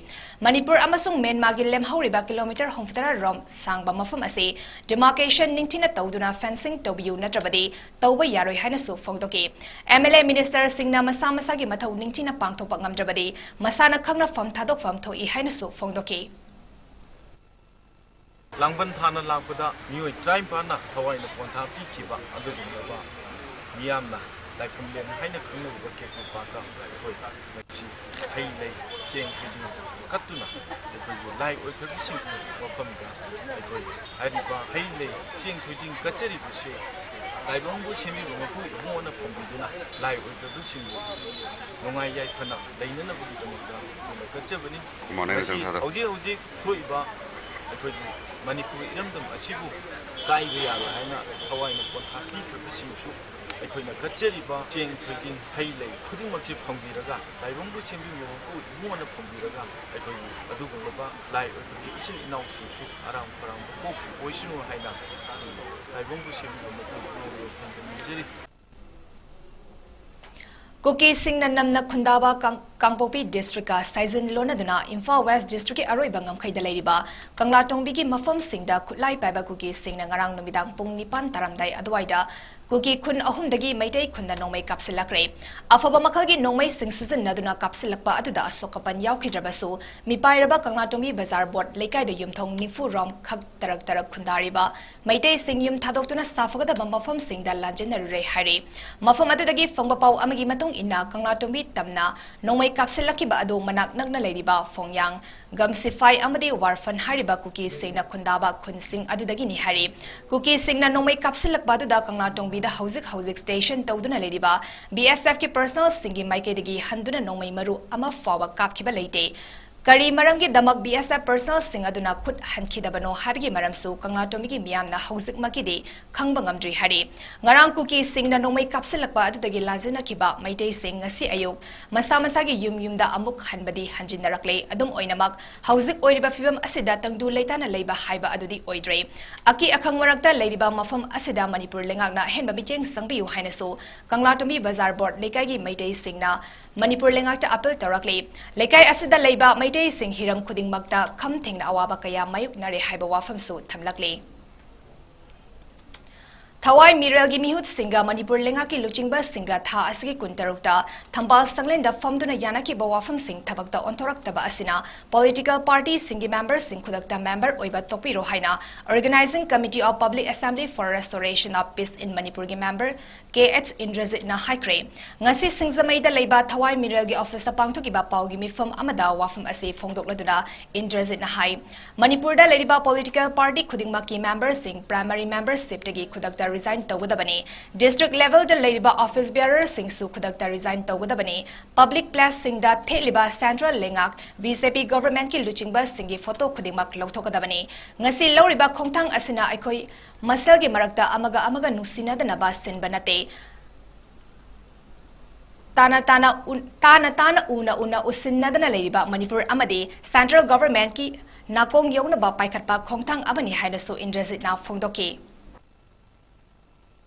ꯃꯅꯤꯄꯨꯔ ꯑꯃꯁꯨꯡ ꯃ꯭ꯌꯥꯟꯃꯥꯔꯒꯤ ꯂꯦꯝꯍꯧꯔꯤꯕ kilometre ꯍꯨꯝꯐꯨꯇꯔꯥ ꯔꯣꯝ ꯁꯥꯡꯕ ꯃꯐꯝ ꯑꯁꯤ demarcation ꯅꯤꯡꯊꯤꯅ ꯇꯧꯗꯨꯅ fencing ꯇꯧꯕꯤꯌꯨ, ꯅꯠꯇ꯭ꯔꯕꯗꯤ ꯇꯧꯕ ꯌꯥꯔꯣꯏ ꯍꯥꯏꯅꯁꯨ ꯐꯣꯡꯗꯣꯛꯈꯤ꯫ MLA ministerꯁꯤꯡꯅ ꯃꯁꯥ ꯃꯁꯥꯒꯤ ꯃꯊꯧ ꯅꯤꯡꯊꯤꯅ ꯄꯥꯡꯊꯣꯛꯄ ꯉꯝꯗ꯭ꯔꯕꯗꯤ ꯃꯁꯥꯅ ꯈꯪꯅ ꯐꯝ ꯊꯥꯗꯣꯛꯐꯝ ꯊꯣꯛꯏ ꯍꯥꯏꯅꯁꯨ ꯐꯣꯡꯗꯣꯛꯈꯤ꯫ ꯂꯥꯡꯕꯟ ꯊꯥꯅ ꯂꯥꯛꯄꯗ ꯃꯤꯑꯣꯏ ꯇꯔꯥꯅꯤꯄꯥꯟꯅ ꯊꯋꯥꯏꯅ ꯄꯣꯟꯊꯥ ꯄꯤꯈꯤꯕ ꯑꯗꯨꯒꯨꯝꯂꯕ ꯃꯤꯌꯥꯝꯅ ꯂꯥꯏꯐꯝꯂꯦꯟ ꯍꯥꯏꯅ ꯈꯪꯅꯔꯤꯕ ꯀꯦꯀꯨ ꯄꯥꯠꯇ ꯑꯩꯈꯣꯏ ꯉꯁꯤ ꯍꯩ ꯂꯩ, ꯆꯦꯡ ꯊꯣꯏꯗꯤꯡ ꯀꯠꯇꯨꯅ ꯑꯩꯈꯣꯏꯒꯤ ꯂꯥꯏ ꯑꯣꯏꯈ꯭ꯔꯕꯁꯤꯡꯒꯤ ꯃꯐꯝꯗ ꯑꯩꯈꯣꯏ ꯍꯥꯏꯔꯤꯕ ꯍꯩ ꯂꯩ, ꯆꯦꯡ ꯊꯣꯏꯗꯤꯡ ꯀꯠꯆꯔꯤꯕꯁꯦ ꯇꯥꯏꯕꯪꯕꯨ ꯁꯦꯝꯕꯤꯕ ꯃꯄꯨ ꯏꯕꯨꯡꯉꯣꯅ ꯐꯪꯕꯤꯗꯨꯅ ꯂꯥꯏ ꯑꯣꯏꯈ꯭ꯔꯕꯁꯤꯡꯕꯨ ꯅꯨꯡꯉꯥꯏ ꯌꯥꯏꯐꯅ ꯂꯩꯅꯅꯕꯒꯤꯗꯃꯛꯇ ꯑꯩꯈꯣꯏꯅ ꯀꯠꯆꯕꯅꯤ꯫ ꯃꯁꯤ ꯍꯧꯖꯤꯛ ꯍꯧꯖꯤꯛ ꯊꯣꯛꯏꯕ ꯑꯩꯈꯣꯏꯒꯤ ꯃꯅꯤꯄꯨꯔ ꯏꯔꯝꯗꯝ ꯑꯁꯤꯕꯨ ꯀꯥꯏꯕ ꯌꯥꯔꯣꯏ ꯍꯥꯏꯅ ꯊꯋꯥꯏꯅ ꯄꯣꯟꯊꯥ ꯄꯤꯈ꯭ꯔꯕꯁꯤꯡꯁꯨ ꯑꯩꯈꯣꯏꯅ ꯀꯠꯆꯔꯤꯕ ꯆꯦꯡ, ꯊꯣꯏꯗꯤꯡ, ꯍꯩ ꯂꯩ ꯈꯨꯗꯤꯡꯃꯛꯁꯤ ꯐꯪꯕꯤꯔꯒ, ꯇꯥꯏꯕꯪꯕꯨ ꯁꯦꯝꯕꯤꯕ ꯃꯄꯨ ꯏꯕꯨꯡꯉꯣꯅ ꯐꯪꯕꯤꯔꯒ, ꯑꯩꯈꯣꯏꯒꯤ ꯑꯗꯨꯒꯨꯝꯂꯕ ꯂꯥꯏ ꯑꯣꯏꯕꯒꯤ ꯏꯆꯤꯜ ꯏꯅꯥꯎꯁꯤꯡꯁꯨ ꯑꯔꯥꯝ ꯈꯧꯔꯥꯡꯕ ꯄꯣꯛꯄ ꯑꯣꯏꯁꯅꯨ ꯍꯥꯏꯅ ꯇꯥꯏꯕꯪꯕꯨ ꯁꯦꯝꯕꯤꯕ ꯃꯄꯨ ꯏꯕꯨꯡꯉꯣꯕꯨ ꯈꯨꯔꯨꯝꯖꯔꯤ꯫ ꯀꯨꯀꯤꯁꯤꯡꯅ ꯅꯝꯅ ꯈꯨꯟꯗꯥꯕ ꯀꯥꯡ-, ꯀꯥꯡꯄꯣꯛꯄꯤ districtꯀ ꯁꯥꯏꯖꯤꯟ ꯂꯣꯟꯅꯗꯨꯅ ꯏꯝꯐꯥꯜ West districtꯀꯤ ꯑꯔꯣꯏꯕ ꯉꯝꯈꯩꯗ ꯂꯩꯔꯤꯕ ꯀꯪꯂꯥꯇꯣꯡꯕꯤꯒꯤ ꯃꯐꯝꯁꯤꯡꯗ ꯈꯨꯠꯂꯥꯏ ꯄꯥꯏꯕ ꯀꯨꯀꯤꯁꯤꯡꯅ ꯉꯔꯥꯡ ꯅꯨꯃꯤꯗꯥꯡ ꯄꯨꯡ ꯅꯤꯄꯥꯟ ꯇꯥꯔꯝꯗꯥꯏ ꯑꯗꯨꯋꯥꯏꯗ ꯀꯨꯀꯤ ꯈꯨꯟ ꯑꯍꯨꯝꯗꯒꯤ ꯃꯩꯇꯩ ꯈꯨꯟꯗ ꯅꯣꯡꯃꯩ ꯀꯥꯞꯁꯤꯜꯂꯛꯈ꯭ꯔꯦ꯫ ꯑꯐꯕ ꯃꯈꯜꯒꯤ ꯅꯣꯡꯃꯩꯁꯤꯡ ꯁꯤꯖꯤꯟꯅꯗꯨꯅ ꯀꯥꯞꯁꯤꯜꯂꯛꯄ ꯑꯗꯨꯗ ꯑꯁꯣꯛ ꯑꯄꯟ ꯌꯥꯎꯈꯤꯗ꯭ꯔꯕꯁꯨ, ꯃꯤꯄꯥꯏꯔꯕ ꯀꯪꯂꯥꯇꯣꯡꯕꯤ ꯕꯖꯥꯔ ꯕꯣꯠ ꯂꯩꯀꯥꯏꯗ ꯌꯨꯝꯊꯣꯡ ꯅꯤꯐꯨ ꯔꯣꯝ ꯈꯛ ꯇꯔꯛ ꯇꯔꯛ ꯈꯨꯟꯗꯥꯔꯤꯕ ꯃꯩꯇꯩꯁꯤꯡ ꯌꯨꯝ ꯊꯥꯗꯣꯛꯇꯨꯅ ꯁꯥꯐꯒꯗꯕ ꯃꯐꯝꯁꯤꯡꯗ ꯂꯥꯟꯖꯦꯟꯅꯔꯨꯔꯦ ꯍꯥꯏꯔꯤ꯫ ꯃꯐꯝ ꯑꯗꯨꯗꯒꯤ ꯐꯪꯕ ꯄꯥꯎ ꯑꯃꯒꯤ ꯃꯇꯨꯡ ꯏꯟꯅ, ꯀꯪꯂꯥꯇꯣꯡꯕꯤ ꯇꯝꯅ ꯅꯣꯡꯃꯩ ꯀꯥꯞꯁꯤꯜꯂꯛꯈꯤꯕ ꯑꯗꯨ ꯃꯅꯥꯛ ꯅꯛꯅ ꯂꯩꯔꯤꯕ ꯐꯣꯡꯌꯥꯡ, ꯒꯝꯁꯤꯐꯥꯏ ꯑꯃꯗꯤ ꯋꯥꯔꯐꯟ ꯍꯥꯏꯔꯤꯕ ꯀꯨꯀꯤꯁꯤꯡꯅ ꯈꯨꯟꯗꯥꯕ ꯈꯨꯟꯁꯤꯡ ꯑꯗꯨꯗꯒꯤꯅꯤ ꯍꯥꯏꯔꯤ꯫ ꯀꯨꯀꯤꯁꯤꯡꯅ ꯅꯣꯡꯃꯩ ꯀꯥꯞꯁꯤꯜꯂꯛꯄ ꯑꯗꯨꯗ ꯀꯪꯂꯥꯇꯣꯡꯕꯤꯗ ꯍꯧꯖꯤꯛ ꯍꯧꯖꯤꯛ station ꯇꯧꯗꯨꯅ ꯂꯩꯔꯤꯕ B S F ꯀꯤ personnel ꯁꯤꯡꯒꯤ ꯃꯥꯏꯀꯩꯗꯒꯤ ꯍꯟꯗꯨꯅ ꯅꯣꯡꯃꯩ ꯃꯔꯨ ꯑꯃ ꯐꯥꯎꯕ ꯀꯥꯞꯈꯤꯕ ꯂꯩꯇꯦ꯫ ꯀꯔꯤ ꯃꯔꯝꯒꯤꯗꯃꯛ B S F personnel ꯁꯤꯡ ꯑꯗꯨꯅ ꯈꯨꯠ ꯍꯟꯈꯤꯗꯕꯅꯣ ꯍꯥꯏꯕꯒꯤ ꯃꯔꯝꯁꯨ ꯀꯪꯂꯥꯇꯣꯡꯕꯤꯒꯤ ꯃꯤꯌꯥꯝꯅ ꯍꯧꯖꯤꯛꯃꯛꯀꯤꯗꯤ ꯈꯪꯕ ꯉꯝꯗ꯭ꯔꯤ ꯍꯥꯏꯔꯤ꯫ ꯉꯔꯥꯡ ꯀꯨꯀꯤꯁꯤꯡꯅ ꯅꯣꯡꯃꯩ ꯀꯥꯞꯁꯤꯜꯂꯛꯄ ꯑꯗꯨꯗꯒꯤ ꯂꯥꯟꯖꯤꯟꯅꯈꯤꯕ ꯃꯩꯇꯩꯁꯤꯡ ꯉꯁꯤ ꯑꯌꯨꯛ ꯃꯁꯥ ꯃꯁꯥꯒꯤ ꯌꯨꯝ ꯌꯨꯝꯗ ꯑꯃꯨꯛ ꯍꯟꯕꯗꯤ ꯍꯟꯖꯤꯟꯅꯔꯛꯂꯦ꯫ ꯑꯗꯨꯝ ꯑꯣꯏꯅꯃꯛ, ꯍꯧꯖꯤꯛ ꯑꯣꯏꯔꯤꯕ ꯐꯤꯕꯝ ꯑꯁꯤꯗ ꯇꯪꯗꯨ ꯂꯩꯇꯥꯅ ꯂꯩꯕ ꯍꯥꯏꯕ ꯑꯗꯨꯗꯤ ꯑꯣꯏꯗ꯭ꯔꯦ꯫ ꯑꯀꯤ ꯑꯈꯪ ꯃꯔꯛꯇ ꯂꯩꯔꯤꯕ ꯃꯐꯝ ꯑꯁꯤꯗ ꯃꯅꯤꯄꯨꯔ ꯂꯩꯉꯥꯛꯅ ꯑꯍꯦꯟꯕ ꯃꯤꯠꯌꯦꯡ ꯆꯪꯕꯤꯌꯨ ꯍꯥꯏꯅꯁꯨ ꯀꯪꯂꯥꯇꯣꯝꯕꯤ ꯕꯖꯥꯔ ꯕꯣꯔꯗ ꯂꯩꯀꯥꯏꯒꯤ ꯃꯩꯇꯩꯁꯤꯡꯅ ꯃꯅꯤꯄꯨꯔ ꯂꯩꯉꯥꯛꯇ appeal ꯇꯧꯔꯛꯂꯤ꯫ ꯂꯩꯀꯥꯏ ꯑꯁꯤꯗ ꯂꯩꯕ ꯃꯩꯇꯩꯁꯤꯡ ꯍꯤꯔꯝ ꯈꯨꯗꯤꯡꯃꯛꯇ ꯈꯝ ꯊꯦꯡꯅ ꯑꯋꯥꯕ ꯀꯌꯥ ꯃꯥꯌꯣꯛꯅꯔꯦ ꯍꯥꯏꯕ ꯋꯥꯐꯝꯁꯨ ꯊꯝꯂꯛꯂꯤ꯫ ꯊꯋꯥꯏ ꯃꯤꯔꯦꯜꯒꯤ ꯃꯤꯍꯨꯠꯁꯤꯡꯒ ꯃꯅꯤꯄꯨꯔ ꯂꯩꯉꯥꯛꯀꯤ ꯂꯨꯆꯤꯡꯕꯁꯤꯡꯒ ꯊꯥ ꯑꯁꯤꯒꯤ ꯀꯨꯟꯇꯔꯨꯛꯇ ꯊꯝꯕꯥꯜ ꯁꯪꯂꯦꯟꯗ ꯐꯝꯗꯨꯅ ꯌꯥꯅꯈꯤꯕ ꯋꯥꯐꯝꯁꯤꯡ ꯊꯕꯛꯇ ꯑꯣꯟꯊꯣꯔꯛꯇꯕ ꯑꯁꯤꯅ political party ꯁꯤꯡꯒꯤ member ꯁꯤꯡ ꯈꯨꯗꯛꯇ member ꯑꯣꯏꯕ ꯇꯣꯛꯄꯤꯔꯣ ꯍꯥꯏꯅ Organising Committee of Public Assembly for Restoration of Peace in Manipur ꯒꯤ member K H ꯏꯟꯗ꯭ꯔꯖꯤꯠꯅ ꯍꯥꯏꯈ꯭ꯔꯦ꯫ ꯉꯁꯤ ꯁꯤꯡꯖꯃꯩꯗ ꯂꯩꯕ ꯊꯋꯥꯏ ꯃꯤꯔꯦꯜꯒꯤ office ꯇ ꯄꯥꯡꯊꯣꯛꯈꯤꯕ ꯄꯥꯎꯒꯤ ꯃꯤꯐꯝ ꯑꯃꯗ ꯋꯥꯐꯝ ꯑꯁꯤ ꯐꯣꯡꯗꯣꯛꯂꯗꯨꯅ ꯏꯟꯗ꯭ꯔꯖꯤꯠꯅ ꯍꯥꯏ, ꯃꯅꯤꯄꯨꯔꯗ ꯂꯩꯔꯤꯕ political party ꯈꯨꯗꯤꯡꯃꯛꯀꯤ member ꯁꯤꯡ primary membership ꯇꯒꯤ ꯈꯨꯗꯛꯇ resign ꯇꯧꯒꯗꯕꯅꯤ꯫ District level ꯗ ꯂꯩꯔꯤꯕ office bearer ꯁꯤꯡꯁꯨ ꯈꯨꯗꯛꯇ resign ꯇꯧꯒꯗꯕꯅꯤ꯫ Public place ꯁꯤꯡꯗ ꯊꯦꯠꯂꯤꯕ central ꯂꯩꯉꯥꯛ B J P government ꯀꯤ ꯂꯨꯆꯤꯡꯕꯁꯤꯡꯒꯤ photo ꯈꯨꯗꯤꯡꯃꯛ ꯂꯧꯊꯣꯛꯀꯗꯕꯅꯤ꯫ ꯉꯁꯤ ꯂꯧꯔꯤꯕ ꯈꯣꯡꯊꯥꯡ ꯑꯁꯤꯅ ꯑꯩꯈꯣꯏ ꯃꯁꯦꯜꯒꯤ ꯃꯔꯛꯇ ꯑꯃꯒ ꯑꯃꯒ ꯅꯨꯡꯁꯤꯅꯗꯅꯕ ꯁꯤꯟꯕ ꯅꯠꯇꯦ꯫ ꯇꯥꯅ ꯇꯥꯅ ꯎ-, ꯇꯥꯅ ꯇꯥꯅ ꯎꯅ ꯎꯅ ꯎꯁꯤꯟꯅꯗꯅ ꯂꯩꯔꯤꯕ ꯃꯅꯤꯄꯨꯔ ꯑꯃꯗꯤ central government ꯀꯤ ꯅꯥꯀꯣꯡ ꯌꯧꯅꯕ ꯄꯥꯏꯈꯠꯄ ꯈꯣꯡꯊꯥꯡ ꯑꯃꯅꯤ ꯍꯥꯏꯅꯁꯨ ꯏꯟꯗ꯭ꯔꯖꯤꯠꯅ ꯐꯣꯡꯗꯣꯛꯈꯤ꯫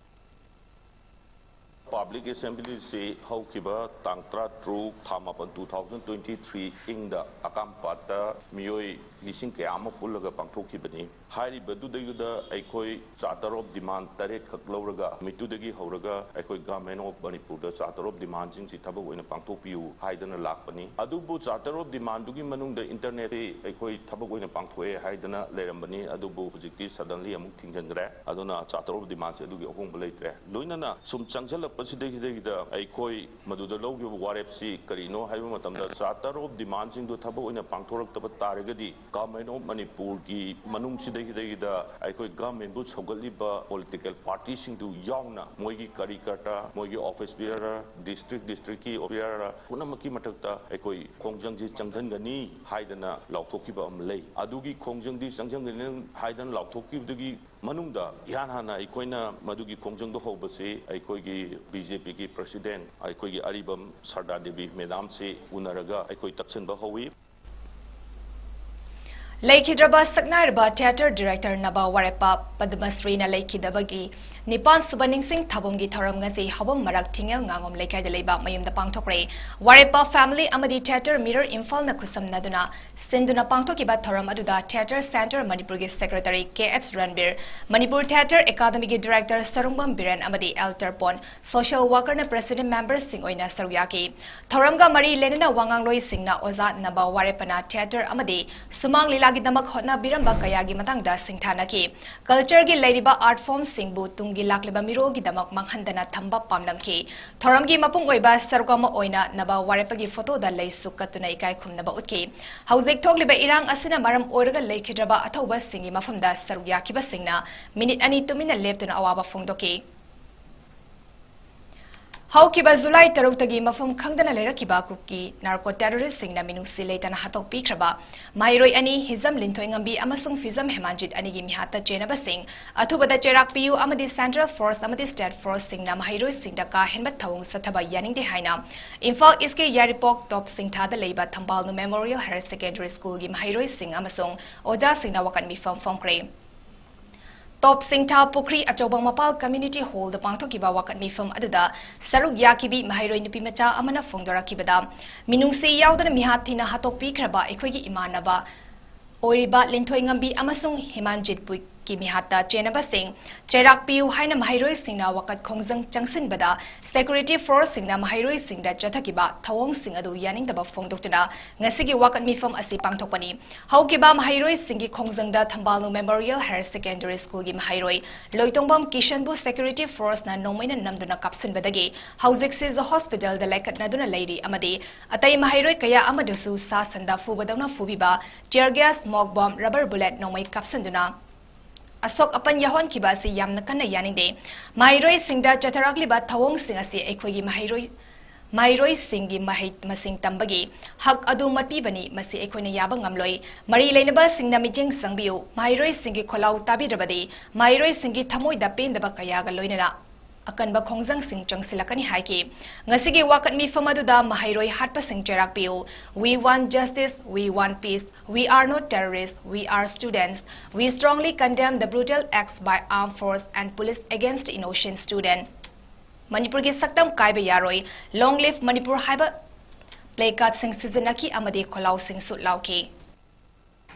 Public Assembly ꯁꯤ ꯍꯧꯈꯤꯕ ꯇꯥꯡ ꯇꯔꯥꯇꯔꯨꯛ, ꯊꯥ ꯃꯥꯄꯟ, two thousand twenty three ꯏꯪꯗ ꯑꯀꯥꯝꯄꯥꯠꯇ ꯃꯤꯑꯣꯏ ꯂꯤꯁꯤꯡ ꯀꯌꯥ ꯑꯃ ꯄꯨꯜꯂꯒ ꯄꯥꯡꯊꯣꯛꯈꯤꯕꯅꯤ꯫ ꯍꯥꯏꯔꯤꯕꯗꯨꯗꯩꯗꯨꯗ ꯑꯩꯈꯣꯏ Charter of Demand ꯇꯔꯦꯠ ꯈꯛ ꯂꯧꯔꯒ ꯅꯨꯃꯤꯠꯇꯨꯗꯒꯤ ꯍꯧꯔꯒ ꯑꯩꯈꯣꯏ Government of ꯃꯅꯤꯄꯨꯔꯗ Charter of Demand ꯁꯤꯡꯁꯤ ꯊꯕꯛ ꯑꯣꯏꯅ ꯄꯥꯡꯊꯣꯛꯄꯤꯌꯨ ꯍꯥꯏꯗꯅ ꯂꯥꯛꯄꯅꯤ꯫ ꯑꯗꯨꯕꯨ Charter of Demand ꯗꯨꯒꯤ ꯃꯅꯨꯡꯗ internet ꯁꯤ ꯑꯩꯈꯣꯏ ꯊꯕꯛ ꯑꯣꯏꯅ ꯄꯥꯡꯊꯣꯛꯑꯦ ꯍꯥꯏꯗꯅ ꯂꯩꯔꯝꯕꯅꯤ꯫ ꯑꯗꯨꯕꯨ ꯍꯧꯖꯤꯛꯇꯤ suddenly ꯑꯃꯨꯛ ꯊꯤꯡꯖꯤꯟꯈ꯭ꯔꯦ꯫ ꯑꯗꯨꯅ Charter of Demand ꯁꯦ ꯑꯗꯨꯒꯤ ꯑꯍꯣꯡꯕ ꯂꯩꯇ꯭ꯔꯦ꯫ ꯂꯣꯏꯅꯅ ꯁꯨꯝ ꯆꯪꯁꯤꯜꯂꯛꯄ ꯁꯤꯗꯩꯁꯤꯗꯩꯗ ꯑꯩꯈꯣꯏ ꯃꯗꯨꯗ ꯂꯧꯈꯤꯕ ꯋꯥꯔꯦꯞꯁꯤ ꯀꯔꯤꯅꯣ ꯍꯥꯏꯕ ꯃꯇꯝꯗ, ꯆꯥꯔꯇꯔ ꯑꯣꯐ ꯗꯤꯃꯥꯟꯁꯤꯡꯗꯨ ꯊꯕꯛ ꯑꯣꯏꯅ ꯄꯥꯡꯊꯣꯔꯛꯇꯕ ꯇꯥꯔꯒꯗꯤ, ꯒꯚꯔꯟꯃꯦꯟ ꯑꯣꯐ ꯃꯅꯤꯄꯨꯔꯒꯤ ꯃꯅꯨꯡꯁꯤꯗꯩꯁꯤꯗꯩꯗ ꯑꯩꯈꯣꯏ ꯒꯚꯔꯟꯃꯦꯟꯕꯨ ꯁꯧꯒꯠꯂꯤꯕ ꯄꯣꯂꯤꯇꯤꯀꯦꯜ ꯄꯥꯔꯇꯤꯁꯤꯡꯗꯨ ꯌꯥꯎꯅ, ꯃꯣꯏꯒꯤ ꯀꯔꯤꯀꯔꯇ, ꯃꯣꯏꯒꯤ ꯑꯣꯐꯤꯁ ꯕꯤꯌꯔ, ꯗꯤꯁꯇ꯭ꯔꯤꯛ ꯗꯤꯁꯇ꯭ꯔꯤꯛꯀꯤ ꯑꯣꯐꯤꯁ ꯕꯤꯌꯔ ꯄꯨꯝꯅꯃꯛꯀꯤ ꯃꯊꯛꯇ ꯑꯩꯈꯣꯏ ꯈꯣꯡꯖꯪꯁꯤ ꯆꯪꯁꯤꯟꯒꯅꯤ ꯍꯥꯏꯗꯅ ꯂꯥꯎꯊꯣꯛꯈꯤꯕ ꯑꯃ ꯂꯩ꯫ ꯑꯗꯨꯒꯤ ꯈꯣꯡꯖꯪꯗꯤ ꯆꯪꯁꯤꯟꯒꯅꯤ ꯍꯥꯏꯗꯅ ꯂꯥꯎꯊꯣꯛꯈꯤꯕꯗꯨꯒꯤ ꯃꯅꯨꯡꯗ ꯏꯍꯥꯟ ꯍꯥꯟꯅ ꯑꯩꯈꯣꯏꯅ ꯃꯗꯨꯒꯤ ꯈꯣꯡꯖꯪꯗꯣ ꯍꯧꯕꯁꯤ ꯑꯩꯈꯣꯏꯒꯤ ꯕꯤ ꯖꯦ ꯄꯤꯒꯤ ꯄ꯭ꯔꯁꯤꯗꯦꯟ, ꯑꯩꯈꯣꯏꯒꯤ ꯑꯔꯤꯕꯝ ꯁꯔꯗꯥ ꯗꯦꯕꯤ ꯃꯦꯗꯥꯝꯁꯤ ꯎꯅꯔꯒ ꯑꯩꯈꯣꯏ ꯇꯛꯁꯤꯟꯕ ꯍꯧꯏ꯫ ꯂꯩꯈꯤꯗ꯭ꯔꯕ ꯁꯛꯅꯥꯏꯔꯕ ꯊꯤꯌꯦꯇꯔ ꯗꯤꯔꯦꯛꯇꯔ ꯅꯕ ꯋꯥꯔꯦꯞꯄ ꯄꯗꯃꯁ꯭ꯔꯤꯅ ꯂꯩꯈꯤꯗꯕꯒꯤ ꯅꯤꯄꯥꯟ ꯁꯨꯕ ꯅꯤꯡꯁꯤꯡ ꯊꯥꯕꯝꯒꯤ ꯊꯧꯔꯝ ꯉꯁꯤ ꯍꯥꯎꯕꯝ ꯃꯔꯛ ꯊꯤꯡꯉꯦꯜ ꯉꯥꯉꯣꯝ ꯂꯩꯀꯥꯏꯗ ꯂꯩꯕ ꯃꯌꯨꯝꯗ ꯄꯥꯡꯊꯣꯛꯈ꯭ꯔꯦ꯫ ꯋꯥꯔꯦꯞꯄ ꯐꯦꯃꯤꯂꯤ ꯑꯃꯗꯤ ꯊꯤꯌꯦꯇꯔ ꯃꯤꯔꯔ ꯏꯝꯐꯥꯜꯅ ꯈꯨꯠꯁꯝꯅꯗꯨꯅ ꯁꯤꯟꯗꯨꯅ ꯄꯥꯡꯊꯣꯛꯈꯤꯕ ꯊꯧꯔꯝ ꯑꯗꯨꯗ ꯊꯤꯌꯦꯇꯔ ꯁꯦꯟꯇꯔ ꯃꯅꯤꯄꯨꯔꯒꯤ ꯁꯦꯀ꯭ꯔꯦꯇꯔꯤ ꯀꯦ ꯑꯦꯆ ꯔꯟꯕꯤꯔ, ꯃꯅꯤꯄꯨꯔ ꯊꯤꯌꯦꯇꯔ ꯑꯦꯀꯥꯗꯃꯤꯒꯤ ꯗꯤꯔꯦꯛꯇꯔ ꯁꯔꯨꯡꯕꯝ ꯕꯤꯔꯦꯟ ꯑꯃꯗꯤ ꯑꯦꯜ ꯇꯔꯄꯣꯟ, ꯁꯣꯁꯤꯌꯦꯜ ꯋꯥꯔꯀꯔꯅ ꯄ꯭ꯔꯦꯁꯤꯗꯦꯟꯠ ꯃꯦꯝꯕꯔꯁꯤꯡ ꯑꯣꯏꯅ ꯁꯔꯨꯛ ꯌꯥꯈꯤ꯫ ꯊꯧꯔꯝꯒ ꯃꯔꯤ ꯂꯩꯅꯅ ꯋꯥꯉꯥꯡꯂꯣꯏꯁꯤꯡꯅ ꯑꯣꯖꯥ ꯅꯕ ꯋꯥꯔꯦꯞꯄꯅ ꯊꯤꯌꯦꯇꯔ ꯑꯃꯗꯤ ꯁꯨꯃꯥꯡ ꯂꯤꯂꯥꯒꯤꯗꯃꯛ ꯍꯣꯠꯅꯕꯤꯔꯝꯕ ꯀꯌꯥꯒꯤ ꯃꯇꯥꯡꯗ ꯁꯤꯡꯊꯥꯅꯈꯤ꯫ ꯀꯜꯆꯔꯒꯤ ꯂꯩꯔꯤꯕ ꯑꯥꯔꯠ ꯐꯣꯔꯝꯁꯤꯡꯕꯨ ꯇꯨꯡꯒꯤ ꯂꯥꯛꯂꯤꯕ ꯃꯤꯔꯣꯜꯒꯤꯗꯃꯛ ꯃꯥꯡꯍꯟꯗꯅ ꯊꯝꯕ ꯄꯥꯝꯂꯝꯈꯤ꯫ ꯊꯧꯔꯝꯒꯤ ꯃꯄꯨꯡ ꯑꯣꯏꯕ ꯁꯔꯨꯛ ꯑꯃ ꯑꯣꯏꯅ ꯅꯕ ꯋꯥꯔꯦꯞꯄꯒꯤ ꯐꯣꯇꯣꯗ ꯂꯩꯁꯨ ꯀꯠꯇꯨꯅ ꯏꯀꯥꯏ ꯈꯨꯝꯅꯕ ꯎꯠꯈꯤ꯫ ꯍꯧꯖꯤꯛ ꯊꯣꯛꯂꯤꯕ ꯏꯔꯥꯡ ꯑꯁꯤꯅ ꯃꯔꯝ ꯑꯣꯏꯔꯒ ꯂꯩꯈꯤꯗ꯭ꯔꯕ ꯑꯊꯧꯕꯁꯤꯡꯒꯤ ꯃꯐꯝꯗ ꯁꯔꯨꯛ ꯌꯥꯈꯤꯕꯁꯤꯡꯅ ꯃꯤꯅꯤꯠ ꯑꯅꯤ ꯇꯨꯃꯤꯟꯅ ꯂꯦꯞꯇꯨꯅ ꯑꯋꯥꯕ ꯐꯣꯡꯗꯣꯛꯈꯤ꯫ ꯍꯧꯈꯤꯕ ꯖꯨꯂꯥꯏ ꯇꯔꯨꯛꯇꯒꯤ ꯃꯐꯝ ꯈꯪꯗꯅ ꯂꯩꯔꯛꯈꯤꯕ ꯀꯨꯀꯤ ꯅꯥꯔꯀꯣ ꯇꯦꯔꯣꯔꯤꯁ꯭ꯠꯁꯤꯡꯅ ꯃꯤꯅꯨꯡꯁꯤ ꯂꯩꯇꯅ ꯍꯥꯠꯇꯣꯛꯄꯤꯈ꯭ꯔꯕ ꯃꯍꯩꯔꯣꯏ ꯑꯅꯤ, ꯍꯤꯖꯝ ꯂꯤꯟꯊꯣꯏꯉꯝꯕꯤ ꯑꯃꯁꯨꯡ ꯐꯤꯖꯝ ꯍꯦꯃꯥꯟꯖꯤꯠ ꯑꯅꯤꯒꯤ ꯃꯤꯍꯥꯠꯇ ꯆꯦꯟꯅꯕꯁꯤꯡ ꯑꯊꯨꯕꯗ ꯆꯩꯔꯥꯛ ꯄꯤꯌꯨ ꯑꯃꯗꯤ ꯁꯦꯟꯇ꯭ꯔꯦꯜ ꯐꯣꯔꯁ ꯑꯃꯗꯤ ꯁ꯭ꯇꯦꯠ ꯐꯣꯔꯁꯁꯤꯡꯅ ꯃꯍꯩꯔꯣꯏꯁꯤꯡꯗ ꯀꯥ ꯍꯦꯟꯕ ꯊꯧꯑꯣꯡ ꯆꯠꯊꯕ ꯌꯥꯅꯤꯡꯗꯦ ꯍꯥꯏꯅ ꯏꯝꯐꯥꯜ ꯏꯁ꯭ꯠꯀꯤ ꯌꯥꯏꯔꯤꯄꯣꯛ ꯇꯣꯞ ꯁꯤꯡꯊꯥꯗ ꯂꯩꯕ ꯊꯝꯕꯥꯜꯅꯨ ꯃꯦꯃꯣꯔꯤꯌꯦꯜ ꯍꯥꯌꯔ ꯁꯦꯀꯦꯟꯗꯔꯤ ꯁ꯭ꯀꯨꯜꯒꯤ ꯃꯍꯩꯔꯣꯏꯁꯤꯡ ꯑꯃꯁꯨꯡ ꯑꯣꯖꯥꯁꯤꯡꯅ ꯋꯥꯀꯠ ꯃꯤꯐꯝ ꯐꯣꯡꯈ꯭ꯔꯦ꯫ ꯇꯣꯞ ꯁꯤꯡꯊꯥ ꯄꯨꯈ꯭ꯔꯤ ꯑꯆꯧꯕ ꯃꯄꯥꯜ ꯀꯝꯃ꯭ꯌꯨꯅꯤꯇꯤ ꯍꯣꯜꯗ ꯄꯥꯡꯊꯣꯛꯈꯤꯕ ꯋꯥꯀꯠ ꯃꯤꯐꯝ ꯑꯗꯨꯗ ꯁꯔꯨꯛ ꯌꯥꯈꯤꯕꯤ ꯃꯍꯩꯔꯣꯏ ꯅꯨꯄꯤꯃꯆꯥ ꯑꯃꯅ ꯐꯣꯡꯗꯣꯔꯛꯈꯤꯕꯗ, ꯃꯤꯅꯨꯡꯁꯤ ꯌꯥꯎꯗꯅ ꯃꯤꯍꯥꯠ ꯊꯤꯅ ꯍꯥꯠꯇꯣꯛꯄꯤꯈ꯭ꯔꯕ ꯑꯩꯈꯣꯏꯒꯤ ꯏꯃꯥꯟꯅꯕ ꯑꯣꯏꯔꯤꯕ ꯂꯤꯟꯊꯣꯏꯉꯝꯕꯤ ꯑꯃꯁꯨꯡ ꯍꯦꯃꯥꯟꯖꯤꯠꯄꯨ ꯀꯤ ꯃꯤꯍꯥꯠꯇ ꯆꯦꯟꯅꯕꯁꯤꯡ ꯆꯩꯔꯥꯛ ꯄꯤꯌꯨ ꯍꯥꯏꯅ ꯃꯍꯩꯔꯣꯏꯁꯤꯡꯅ ꯋꯥꯀꯠ ꯈꯣꯡꯖꯪ ꯆꯪꯁꯤꯟꯕꯗ security forceꯁꯤꯡꯅ ꯃꯍꯩꯔꯣꯏꯁꯤꯡꯗ ꯆꯠꯊꯈꯤꯕ ꯊꯧꯑꯣꯡꯁꯤꯡ ꯑꯗꯨ ꯌꯥꯅꯤꯡꯗꯕ ꯐꯣꯡꯗꯣꯛꯇꯨꯅ ꯉꯁꯤꯒꯤ ꯋꯥꯀꯠ ꯃꯤꯐꯝ ꯑꯁꯤ ꯄꯥꯡꯊꯣꯛꯄꯅꯤ꯫ ꯍꯧꯈꯤꯕ ꯃꯍꯩꯔꯣꯏꯁꯤꯡꯒꯤ ꯈꯣꯡꯖꯪꯗ ꯊꯝꯕꯥꯜꯅꯨ Memorial Higher Secondary Schoolꯒꯤ ꯃꯍꯩꯔꯣꯏ ꯂꯣꯏꯇꯣꯡꯕꯝ ꯀꯤꯁꯟꯕꯨ security forceꯅ ꯅꯣꯡꯃꯩꯅ ꯅꯝꯗꯨꯅ ꯀꯥꯞꯁꯤꯟꯕꯗꯒꯤ ꯍꯧꯖꯤꯛ ꯁꯤꯖ hospitalꯗ ꯂꯥꯏꯀꯠꯅꯗꯨꯅ ꯂꯩꯔꯤ ꯑꯃꯗꯤ ꯑꯇꯩ ꯃꯍꯩꯔꯣꯏ ꯀꯌꯥ ꯑꯃꯗꯨꯁꯨ ꯁꯥ ꯁꯟꯗ ꯐꯨꯕꯗꯧꯅ ꯐꯨꯕꯤꯕ tear gas, smoke bomb, rubber bullet ꯅꯣꯡꯃꯩ ꯀꯥꯞꯁꯤꯟꯗꯨꯅ ꯑꯁꯣꯛ ꯑꯄꯟ ꯌꯥꯎꯍꯟꯈꯤꯕ ꯑꯁꯤ ꯌꯥꯝꯅ ꯀꯟꯅ ꯌꯥꯅꯤꯡꯗꯦ꯫ ꯃꯍꯩꯔꯣꯏꯁꯤꯡꯗ ꯆꯠꯊꯔꯛꯂꯤꯕ ꯊꯧꯑꯣꯡꯁꯤꯡ ꯑꯁꯤ ꯑꯩꯈꯣꯏꯒꯤ ꯃꯍꯩꯔꯣꯏ, ꯃꯍꯩꯔꯣꯏꯁꯤꯡꯒꯤ ꯃꯍꯩ ꯃꯁꯤꯡ ꯇꯝꯕꯒꯤ ꯍꯛ ꯑꯗꯨ ꯃꯠꯄꯤꯕꯅꯤ, ꯃꯁꯤ ꯑꯩꯈꯣꯏꯅ ꯌꯥꯕ ꯉꯝꯂꯣꯏ꯫ ꯃꯔꯤ ꯂꯩꯅꯕꯁꯤꯡꯅ ꯃꯤꯠꯌꯦꯡ ꯆꯪꯕꯤꯌꯨ꯫ ꯃꯍꯩꯔꯣꯏꯁꯤꯡꯒꯤ ꯈꯣꯜꯂꯥꯎ ꯇꯥꯕꯤꯗ꯭ꯔꯕꯗꯤ ꯃꯍꯩꯔꯣꯏꯁꯤꯡꯒꯤ ꯊꯃꯣꯏꯗ ꯄꯦꯟꯗꯕ ꯀꯌꯥꯒ ꯂꯣꯏꯅꯅ ꯑꯀꯟꯕ ꯈꯣꯡꯖꯪꯁꯤꯡ ꯆꯪꯁꯤꯜꯂꯛꯀꯅꯤ ꯍꯥꯏꯈꯤ꯫ ꯉꯁꯤꯒꯤ ꯋꯥꯀꯠ ꯃꯤꯐꯝ ꯑꯗꯨꯗ ꯃꯍꯩꯔꯣꯏ ꯍꯥꯠꯄꯁꯤꯡ ꯆꯩꯔꯥꯛ ꯄꯤꯌꯨ, We want justice, we want peace, we are not terrorists, we are students, we strongly condemn the brutal acts by armed force and police against innocent student꯫ ꯃꯅꯤꯄꯨꯔꯒꯤ ꯁꯛꯇꯝ ꯀꯥꯏꯕ ꯌꯥꯔꯣꯏ, Long live Manipur ꯍꯥꯏꯕ placardꯁꯤꯡ ꯁꯤꯖꯤꯟꯅꯈꯤ ꯑꯃꯗꯤ ꯈꯣꯜꯂꯥꯎꯁꯤꯡꯁꯨ ꯂꯥꯎꯈꯤ꯫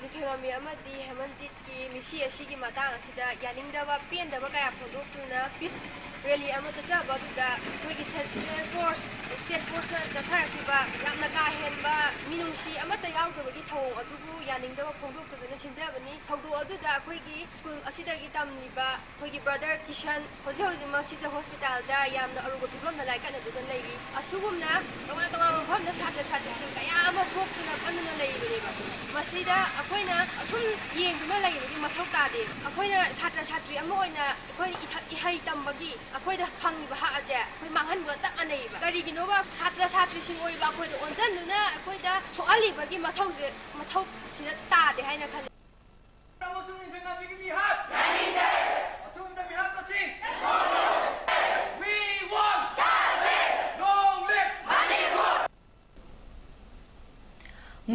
ꯅꯤꯡꯊꯧꯉꯥꯃꯤ ꯑꯃꯗꯤ ꯍꯦꯃꯟꯖꯤꯠꯀꯤ ꯃꯤꯁꯤ ꯑꯁꯤꯒꯤ ꯃꯇꯥꯡ ꯑꯁꯤꯗ ꯌꯥꯅꯤꯡꯗꯕ, ꯄꯦꯟꯗꯕ ꯀꯌꯥ ꯐꯣꯡꯗꯣꯛꯇꯨꯅ peace rally ꯑꯃ ꯆꯠꯆꯕ ꯑꯗꯨꯗ ꯑꯩꯈꯣꯏꯒꯤ central force, state forceꯅ ꯆꯠꯊꯔꯛꯈꯤꯕ ꯌꯥꯝꯅ ꯀꯥ ꯍꯦꯟꯕ ꯃꯤꯅꯨꯡꯁꯤ ꯑꯃꯠꯇ ꯌꯥꯎꯗꯕꯒꯤ ꯊꯧꯑꯣꯡ ꯑꯗꯨꯕꯨ ꯌꯥꯅꯤꯡꯗꯕ ꯐꯣꯡꯗꯣꯛꯆꯗꯨꯅ ꯁꯤꯟꯖꯕꯅꯤ꯫ ꯊꯧꯗꯣꯛ ꯑꯗꯨꯗ ꯑꯩꯈꯣꯏꯒꯤ school ꯑꯁꯤꯗꯒꯤ ꯇꯝꯂꯤꯕ ꯑꯩꯈꯣꯏꯒꯤ brother ꯀꯤꯁꯟ ꯍꯧꯖꯤꯛ ꯍꯧꯖꯤꯛꯃꯛ ꯁꯤꯖ hospitalꯗ ꯌꯥꯝꯅ ꯑꯔꯨꯕ ꯐꯤꯕꯝꯗ ꯂꯥꯏꯀꯠꯅꯗꯨꯅ ꯂꯩꯔꯤ꯫ ꯑꯁꯤꯒꯨꯝꯅ ꯇꯣꯉꯥꯟ ꯇꯣꯉꯥꯟꯕ ꯃꯐꯝꯗ ꯁꯥꯇ꯭ꯔ ꯁꯥꯇ꯭ꯔꯤꯁꯤꯡ ꯀꯌꯥ ꯑꯃ ꯁꯣꯛꯇꯨꯅ ꯄꯟꯗꯨꯅ ꯂꯩꯔꯤꯕꯅꯦꯕ꯫ ꯃꯁꯤꯗ ꯑꯩꯈꯣꯏꯅ ꯑꯁꯨꯝ ꯌꯦꯡꯗꯨꯅ ꯂꯩꯕꯒꯤ ꯃꯊꯧ ꯇꯥꯗꯦ꯫ ꯑꯩꯈꯣꯏꯅ ꯁꯥꯇ꯭ꯔ ꯁꯥꯇ꯭ꯔꯤ ꯑꯃ ꯑꯣꯏꯅ ꯑꯩꯈꯣꯏ ꯏꯊ-, ꯏꯍꯩ ꯇꯝꯕꯒꯤ ꯑꯩꯈꯣꯏꯗ ꯐꯪꯉꯤꯕ ꯍꯛ ꯑꯁꯦ ꯑꯩꯈꯣꯏ ꯃꯥꯡꯍꯟꯕꯒ ꯆꯞ ꯃꯥꯟꯅꯩꯌꯦꯕ꯫ ꯀꯔꯤꯒꯤꯅꯣꯕ ꯁꯥꯇ꯭ꯔ ꯁꯥꯇ꯭ꯔꯤꯁꯤꯡ ꯑꯣꯏꯔꯤꯕ ꯑꯩꯈꯣꯏꯗ ꯑꯣꯟꯁꯤꯟꯗꯨꯅ ꯑꯩꯈꯣꯏꯗ ꯁꯣꯛꯍꯜꯂꯤꯕꯒꯤ ꯃꯊꯧꯁꯦ, ꯃꯊꯧꯁꯤꯗ ꯇꯥꯗꯦ ꯍꯥꯏꯅ ꯈꯜꯂꯤ꯫ ꯑꯃꯁꯨꯡ ꯅꯤꯡꯊꯧꯉꯥꯃꯤꯒꯤ ꯃꯤꯍꯥꯠ! ꯑꯊꯨꯕꯗ ꯃꯤꯍꯥꯠꯄꯁꯤꯡ! We want justice! Long live!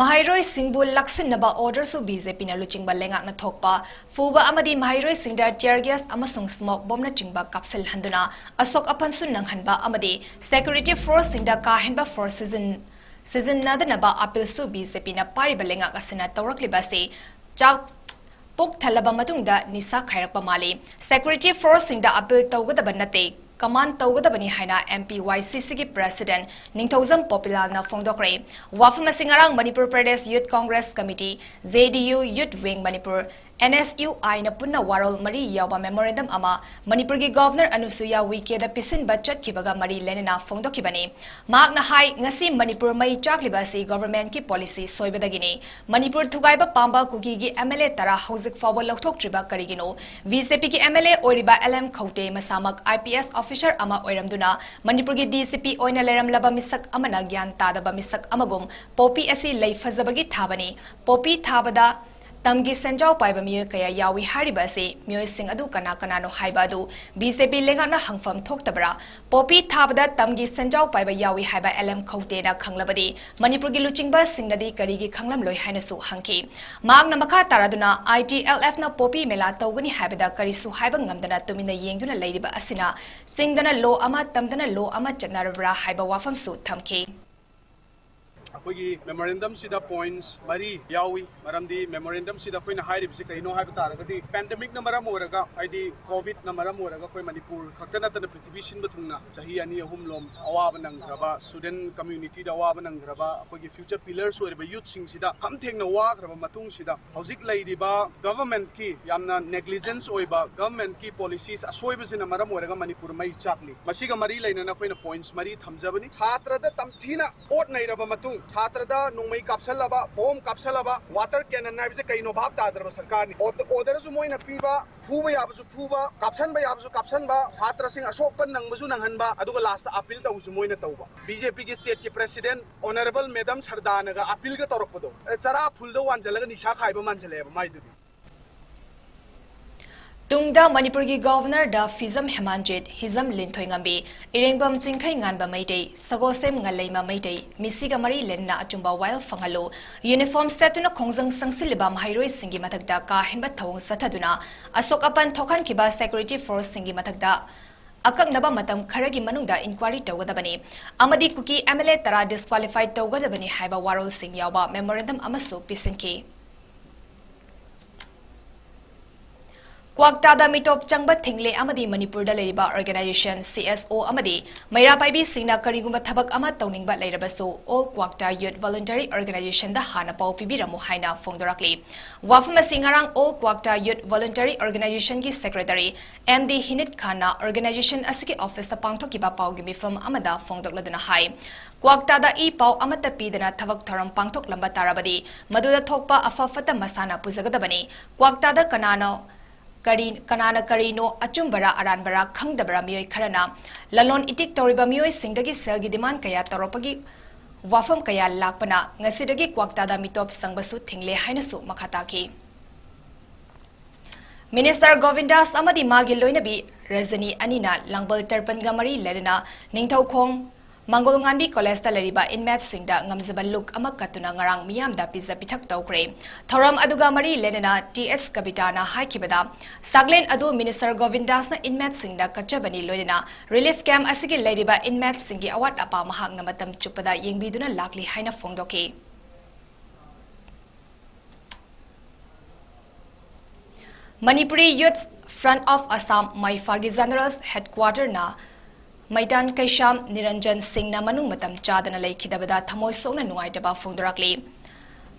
ꯃꯍꯩꯔꯣꯏꯁꯤꯡꯕꯨ ꯂꯥꯛꯁꯤꯟꯅꯕ orderꯁꯨ BJPꯅ ꯂꯨꯆꯤꯡꯕ ꯂꯩꯉꯥꯛꯅ ꯊꯣꯛꯄ ꯐꯨꯕ ꯑꯃꯗꯤ ꯃꯍꯩꯔꯣꯏꯁꯤꯡꯗ tear gas ꯑꯃꯁꯨꯡ smoke bombꯅꯆꯤꯡꯕ ꯀꯥꯞꯁꯤꯜꯍꯟꯗꯨꯅ ꯑꯁꯣꯛ ꯑꯄꯟꯁꯨ ꯅꯪꯍꯟꯕ ꯑꯃꯗꯤ security forceꯁꯤꯡꯗ ꯀꯥ ꯍꯦꯟꯕ force ꯁꯤꯖꯤꯟ-, ꯁꯤꯖꯤꯟꯅꯗꯅꯕ appealꯁꯨ BJPꯅ ꯄꯥꯏꯔꯤꯕ ꯂꯩꯉꯥꯛ ꯑꯁꯤꯅ ꯇꯧꯔꯛꯂꯤꯕ ꯑꯁꯤ ꯆꯥꯛ ꯄꯨꯛ ꯊꯜꯂꯕ ꯃꯇꯨꯡꯗ ꯅꯤꯁꯥ ꯈꯥꯏꯔꯛꯄ ꯃꯥꯜꯂꯤ꯫ Security forceꯁꯤꯡꯗ appeal ꯇꯧꯒꯗꯕ ꯅꯠꯇꯦ, command ꯇꯧꯒꯗꯕꯅꯤ ꯍꯥꯏꯅ M P Y C Cꯒꯤ President ꯅꯤꯡꯊꯧꯖꯝ ꯄꯣꯄꯤꯂꯥꯜꯅ ꯐꯣꯡꯗꯣꯛꯈ꯭ꯔꯦ꯫ ꯋꯥꯐꯝ ꯑꯁꯤ ꯉꯔꯥꯡ Manipur Pradesh Youth Congress Committee, J D U Youth Wing Manipur, N S U Iꯅ ꯄꯨꯟꯅ ꯋꯥꯔꯣꯜ ꯃꯔꯤ ꯌꯥꯎꯕ memorandum ꯑꯃ ꯃꯅꯤꯄꯨꯔꯒꯤ Governor ꯑꯅꯨꯁꯨꯌꯥ ꯎꯏꯀꯦꯗ ꯄꯤꯁꯤꯟꯕ ꯆꯠꯈꯤꯕꯒ ꯃꯔꯤ ꯂꯩꯅꯅ ꯐꯣꯡꯗꯣꯛꯈꯤꯕꯅꯤ꯫ ꯃꯍꯥꯛꯅ ꯍꯥꯏ, ꯉꯁꯤ ꯃꯅꯤꯄꯨꯔ ꯃꯩ ꯆꯥꯛꯂꯤꯕ ꯑꯁꯤ governmentꯀꯤ policy ꯁꯣꯏꯕꯗꯒꯤꯅꯤ꯫ ꯃꯅꯤꯄꯨꯔ ꯊꯨꯒꯥꯏꯕ ꯄꯥꯝꯕ ꯀꯨꯀꯤꯒꯤ M L A ꯇꯔꯥ ꯍꯧꯖꯤꯛ ꯐꯥꯎꯕ ꯂꯧꯊꯣꯛꯇ꯭ꯔꯤꯕ ꯀꯔꯤꯒꯤꯅꯣ? B J Pꯒꯤ M L A ꯑꯣꯏꯔꯤꯕ L M ꯈꯧꯇꯦ ꯃꯁꯥꯃꯛ I P S officer ꯑꯃ ꯑꯣꯏꯔꯝꯗꯨꯅ ꯃꯅꯤꯄꯨꯔꯒꯤ D G P ꯑꯣꯏꯅ ꯂꯩꯔꯝꯂꯕ ꯃꯤꯁꯛ ꯑꯃꯅ ꯒ꯭ꯌꯥꯟ ꯇꯥꯗꯕ ꯃꯤꯁꯛ ꯑꯃꯒꯨꯝ ꯄꯣꯄꯤ ꯑꯁꯤ ꯂꯩ ꯐꯖꯕꯒꯤ ꯊꯥꯕꯅꯤ꯫ ꯄꯣꯄꯤ ꯊꯥꯕꯗ ꯇꯝꯒꯤ ꯁꯦꯟꯖꯥꯎ ꯄꯥꯏꯕ ꯃꯤꯑꯣꯏ ꯀꯌꯥ ꯌꯥꯎꯏ ꯍꯥꯏꯔꯤꯕ ꯑꯁꯤ ꯃꯤꯑꯣꯏꯁꯤꯡ ꯑꯗꯨ ꯀꯅꯥ ꯀꯅꯥꯅꯣ ꯍꯥꯏꯕ ꯑꯗꯨ B J P ꯂꯩꯉꯥꯛꯅ ꯍꯪꯐꯝ ꯊꯣꯛꯇꯕ꯭ꯔꯥ? ꯄꯣꯄꯤ ꯊꯥꯕꯗ ꯇꯝꯒꯤ ꯁꯦꯟꯖꯥꯎ ꯄꯥꯏꯕ ꯌꯥꯎꯏ ꯍꯥꯏꯕ L M ꯈꯧꯇꯦꯅ ꯈꯪꯂꯕꯗꯤ ꯃꯅꯤꯄꯨꯔꯒꯤ ꯂꯨꯆꯤꯡꯕꯁꯤꯡꯅꯗꯤ ꯀꯔꯤꯒꯤ ꯈꯪꯂꯝꯂꯣꯏ ꯍꯥꯏꯅꯁꯨ ꯍꯪꯈꯤ꯫ ꯃꯍꯥꯛꯅ ꯃꯈꯥ ꯇꯥꯔꯗꯨꯅ I T L Fꯅ ꯄꯣꯄꯤ ꯃꯦꯂꯥ ꯇꯧꯒꯅꯤ ꯍꯥꯏꯕꯗ ꯀꯔꯤꯁꯨ ꯍꯥꯏꯕ ꯉꯝꯗꯅ ꯇꯨꯃꯤꯟꯅ ꯌꯦꯡꯗꯨꯅ ꯂꯩꯔꯤꯕ ꯑꯁꯤꯅ ꯆꯤꯡꯗꯅ law ꯑꯃ, ꯇꯝꯗꯅ law ꯑꯃ ꯆꯠꯅꯔꯕ꯭ꯔꯥ ꯍꯥꯏꯕ ꯋꯥꯐꯝꯁꯨ ꯊꯝꯈꯤ꯫ ꯑꯩꯈꯣꯏꯒꯤ memorandumꯁꯤꯗ points ꯃꯔꯤ ꯌꯥꯎꯏ꯫ ꯃꯔꯝꯗꯤ memorandumꯁꯤꯗ ꯑꯩꯈꯣꯏꯅ ꯍꯥꯏꯔꯤꯕꯁꯤ ꯀꯩꯅꯣ ꯍꯥꯏꯕ ꯇꯥꯔꯒꯗꯤ, pandemicꯅ ꯃꯔꯝ ꯑꯣꯏꯔꯒ, ꯍꯥꯏꯗꯤ COVIDꯅ ꯃꯔꯝ ꯑꯣꯏꯔꯒ ꯑꯩꯈꯣꯏ ꯃꯅꯤꯄꯨꯔ ꯈꯛꯇ ꯅꯠꯇꯅ ꯄ꯭ꯔꯤꯊꯤꯕꯤ ꯁꯤꯟꯕ ꯊꯨꯡꯅ ꯆꯍꯤ ꯑꯅꯤ ꯑꯍꯨꯝꯂꯣꯝ ꯑꯋꯥꯕ ꯅꯪꯈ꯭ꯔꯕ, student communityꯗ ꯑꯋꯥꯕ ꯅꯪꯈ꯭ꯔꯕ, ꯑꯩꯈꯣꯏꯒꯤ future pillars ꯑꯣꯏꯔꯤꯕ youthꯁꯤꯡꯁꯤꯗ ꯈꯝ ꯊꯦꯡꯅ ꯋꯥꯈ꯭ꯔꯕ ꯃꯇꯨꯡꯁꯤꯗ, ꯍꯧꯖꯤꯛ ꯂꯩꯔꯤꯕ governmentꯀꯤ ꯌꯥꯝꯅ negligence ꯑꯣꯏꯕ governmentꯀꯤ policies ꯑꯁꯣꯏꯕꯁꯤꯅ ꯃꯔꯝ ꯑꯣꯏꯔꯒ ꯃꯅꯤꯄꯨꯔ ꯃꯩ ꯆꯥꯛꯂꯤ꯫ ꯃꯁꯤꯒ ꯃꯔꯤ ꯂꯩꯅꯅ ꯑꯩꯈꯣꯏꯅ points ꯃꯔꯤ ꯊꯝꯖꯕꯅꯤ꯫ ꯁꯥꯇ꯭ꯔꯗ ꯇꯝꯊꯤꯅ ꯄꯣꯠ ꯅꯩꯔꯕ ꯃꯇꯨꯡ, ꯁꯥꯇ꯭ꯔꯗ ꯅꯣꯡꯃꯩ ꯀꯥꯞꯁꯜꯂꯕ, bomb ꯀꯥꯞꯁꯜꯂꯕ, water cannon ꯍꯥꯏꯕꯁꯦ ꯀꯩꯅꯣ ꯚꯥꯞ ꯇꯥꯗ꯭ꯔꯕ ꯁꯔꯀꯥꯔꯅꯤ꯫ ꯑꯣ-, orderꯁꯨ ꯃꯣꯏꯅ ꯄꯤꯕ, ꯐꯨꯕ ꯌꯥꯕꯁꯨ ꯐꯨꯕ, ꯀꯥꯞꯁꯟꯕ ꯌꯥꯕꯁꯨ ꯀꯥꯞꯁꯟꯕ, ꯁꯥꯇ꯭ꯔꯁꯤꯡ ꯑꯁꯣꯛꯄ ꯅꯪꯕꯁꯨ ꯅꯪꯍꯟꯕ, ꯑꯗꯨꯒ lastꯇ appeal ꯇꯧꯕꯁꯨ ꯃꯣꯏꯅ ꯇꯧꯕ꯫ B J Pꯒꯤ stateꯀꯤ president Honourable Madam ꯁꯔꯗꯥꯅꯒ appealꯒ ꯇꯧꯔꯛꯄꯗꯣ, ꯑꯦ, ꯆꯔꯥ ꯐꯨꯜꯗ ꯋꯥꯟꯁꯤꯜꯂꯒ ꯅꯤꯁꯥ ꯈꯥꯏꯕ ꯃꯥꯟꯁꯤꯜꯂꯛꯑꯦꯕ ꯃꯥꯏꯗꯨꯗꯤ꯫ ꯇꯨꯡꯗ ꯃꯅꯤꯄꯨꯔꯒꯤ Governorꯗ ꯐꯤꯖꯝ ꯍꯦꯃꯥꯟꯖꯤꯠ, ꯍꯤꯖꯝ ꯂꯤꯟꯊꯣꯏꯉꯝꯕꯤ, ꯏꯔꯦꯡꯕꯝ ꯆꯤꯡꯈꯩ ꯉꯥꯟꯕ ꯃꯩꯇꯩ, ꯁꯒꯣꯜꯁꯦꯝ ꯉꯜꯂꯩꯃ ꯃꯩꯇꯩ, ꯃꯤꯁꯤꯒ ꯃꯔꯤ ꯂꯩꯅꯅ ꯑꯆꯨꯝꯕ ꯋꯥꯌꯦꯜ ꯐꯪꯍꯜꯂꯨ꯫ Uniform ꯁꯦꯠꯇꯨꯅ ꯈꯣꯡꯖꯪ ꯆꯪꯁꯤꯜꯂꯤꯕ ꯃꯍꯩꯔꯣꯏꯁꯤꯡꯒꯤ ꯃꯊꯛꯇ ꯀꯥ ꯍꯦꯟꯕ ꯊꯧꯑꯣꯡ ꯆꯠꯊꯗꯨꯅ ꯑꯁꯣꯛ ꯑꯄꯟ ꯊꯣꯛꯍꯟꯈꯤꯕ security forceꯁꯤꯡꯒꯤ ꯃꯊꯛꯇ ꯑꯀꯛꯅꯕ ꯃꯇꯝ ꯈꯔꯒꯤ ꯃꯅꯨꯡꯗ inquiry ꯇꯧꯒꯗꯕꯅꯤ ꯑꯃꯗꯤ ꯀꯨꯀꯤ M L A ꯇꯔꯥ disqualify ꯇꯧꯒꯗꯕꯅꯤ ꯍꯥꯏꯕ ꯋꯥꯔꯣꯜꯁꯤꯡ ꯌꯥꯎꯕ memorandum ꯑꯃꯁꯨ ꯄꯤꯁꯤꯟꯈꯤ꯫ ꯀ꯭ꯋꯥꯛꯇꯥꯗ ꯃꯤꯇꯣꯞ ꯆꯪꯕ ꯊꯤꯡꯂꯦ ꯑꯃꯗꯤ ꯃꯅꯤꯄꯨꯔꯗ ꯂꯩꯔꯤꯕ organization, C S O ꯑꯃꯗꯤ ꯃꯩꯔꯥ ꯄꯥꯏꯕꯤꯁꯤꯡꯅ ꯀꯔꯤꯒꯨꯝꯕ ꯊꯕꯛ ꯑꯃ ꯇꯧꯅꯤꯡꯕ ꯂꯩꯔꯕꯁꯨ All Kwakta Youth Voluntary Organizationꯗ ꯍꯥꯟꯅ ꯄꯥꯎ ꯄꯤꯕꯤꯔꯝꯃꯨ ꯍꯥꯏꯅ ꯐꯣꯡꯗꯣꯔꯛꯂꯤ꯫ ꯋꯥꯐꯝ ꯑꯁꯤ ꯉꯔꯥꯡ All Kwakta Youth Voluntary Organizationꯒꯤ secretary M D Hinit Khanꯅ organization ꯑꯁꯤꯒꯤ officeꯇ ꯄꯥꯡꯊꯣꯛꯈꯤꯕ ꯄꯥꯎꯒꯤ ꯃꯤꯐꯝ ꯑꯃꯗ ꯐꯣꯡꯗꯣꯛꯂꯗꯨꯅ ꯍꯥꯏ꯫ ꯀ꯭ꯋꯥꯛꯇꯥꯗ ꯏ ꯄꯥꯎ ꯑꯃꯠꯇ ꯄꯤꯗꯅ ꯊꯕꯛ ꯊꯧꯔꯝ ꯄꯥꯡꯊꯣꯛꯂꯝꯕ ꯇꯥꯔꯕꯗꯤ ꯃꯗꯨꯗ ꯊꯣꯛꯄ ꯑꯐ ꯐꯠꯇ ꯃꯁꯥꯅ ꯄꯨꯖꯒꯗꯕꯅꯤ꯫ ꯀ꯭ꯋꯥꯛꯇꯥꯗ ꯀꯅꯥꯅꯣ ꯀꯔꯤ, ꯀꯅꯥꯅ ꯀꯔꯤꯅꯣ, ꯑꯆꯨꯝꯕꯔꯥ ꯑꯔꯥꯟꯕꯔꯥ ꯈꯪꯗꯕꯔꯥ ꯃꯤꯑꯣꯏ ꯈꯔꯅ ꯂꯂꯣꯟ ꯏꯇꯤꯛ ꯇꯧꯔꯤꯕ ꯃꯤꯑꯣꯏꯁꯤꯡꯗꯒꯤ ꯁꯦꯜꯒꯤ demand ꯀꯌꯥ ꯇꯧꯔꯛꯄꯒꯤ ꯋꯥꯐꯝ ꯀꯌꯥ ꯂꯥꯛꯄꯅ ꯉꯁꯤꯗꯒꯤ ꯀ꯭ꯋꯥꯛꯇꯥꯗ ꯃꯤꯇꯣꯞ ꯆꯪꯕꯁꯨ ꯊꯤꯡꯂꯦ ꯍꯥꯏꯅꯁꯨ ꯃꯈꯥ ꯇꯥꯈꯤ꯫ Minister ꯒꯣꯕꯤꯟꯗꯥꯁ ꯑꯃꯗꯤ ꯃꯥꯒꯤ ꯂꯣꯏꯅꯕꯤ ꯔꯖꯅꯤ ꯑꯅꯤꯅ ꯂꯥꯡꯕꯜ ꯇꯔꯄꯟꯒ ꯃꯔꯤ ꯂꯩꯅꯅ ꯅꯤꯡꯊꯧꯈꯣꯡ ꯃꯪꯒꯣꯜꯉꯥꯟꯕꯤ Collegeꯇ ꯂꯩꯔꯤꯕ inmateꯁꯤꯡꯗ ꯉꯝꯖꯕ ꯂꯨꯛ ꯑꯃ ꯀꯠꯇꯨꯅ ꯉꯔꯥꯡ ꯃꯤꯌꯥꯝꯗ ꯄꯤꯖ ꯄꯤꯊꯛ ꯇꯧꯈ꯭ꯔꯦ꯫ ꯊꯧꯔꯝ ꯑꯗꯨꯒ ꯃꯔꯤ ꯂꯩꯅꯅ T H ꯀꯕꯤꯇꯥꯅ ꯍꯥꯏꯈꯤꯕꯗ, ꯆꯥꯛꯂꯦꯟ ꯑꯗꯨ Minister ꯒꯣꯕꯤꯟꯗꯥꯁꯅ inmateꯁꯤꯡꯗ ꯀꯠꯆꯕꯅꯤ, ꯂꯣꯏꯅꯅ relief camp ꯑꯁꯤꯒꯤ ꯂꯩꯔꯤꯕ inmateꯁꯤꯡꯒꯤ ꯑꯋꯥꯠ ꯑꯄꯥ ꯃꯍꯥꯛꯅ ꯃꯇꯝ ꯆꯨꯞꯄꯗ ꯌꯦꯡꯕꯤꯗꯨꯅ ꯂꯥꯛꯂꯤ ꯍꯥꯏꯅ ꯐꯣꯡꯗꯣꯛꯈꯤ꯫ Manipuri Youth Front of Assam, ꯃꯩꯐꯥꯒꯤ general headquarterꯅ ꯃꯩꯇꯥꯟ ꯀꯩꯁꯥꯝ ꯅꯤꯔꯟꯖꯟ ꯁꯤꯡꯅ ꯃꯅꯨꯡ ꯃꯇꯝ ꯆꯥꯗꯅ ꯂꯩꯈꯤꯗꯕꯗ ꯊꯃꯣꯏ ꯁꯣꯛꯅ ꯅꯨꯡꯉꯥꯏꯇꯕ ꯐꯣꯡꯗꯣꯔꯛꯂꯤ꯫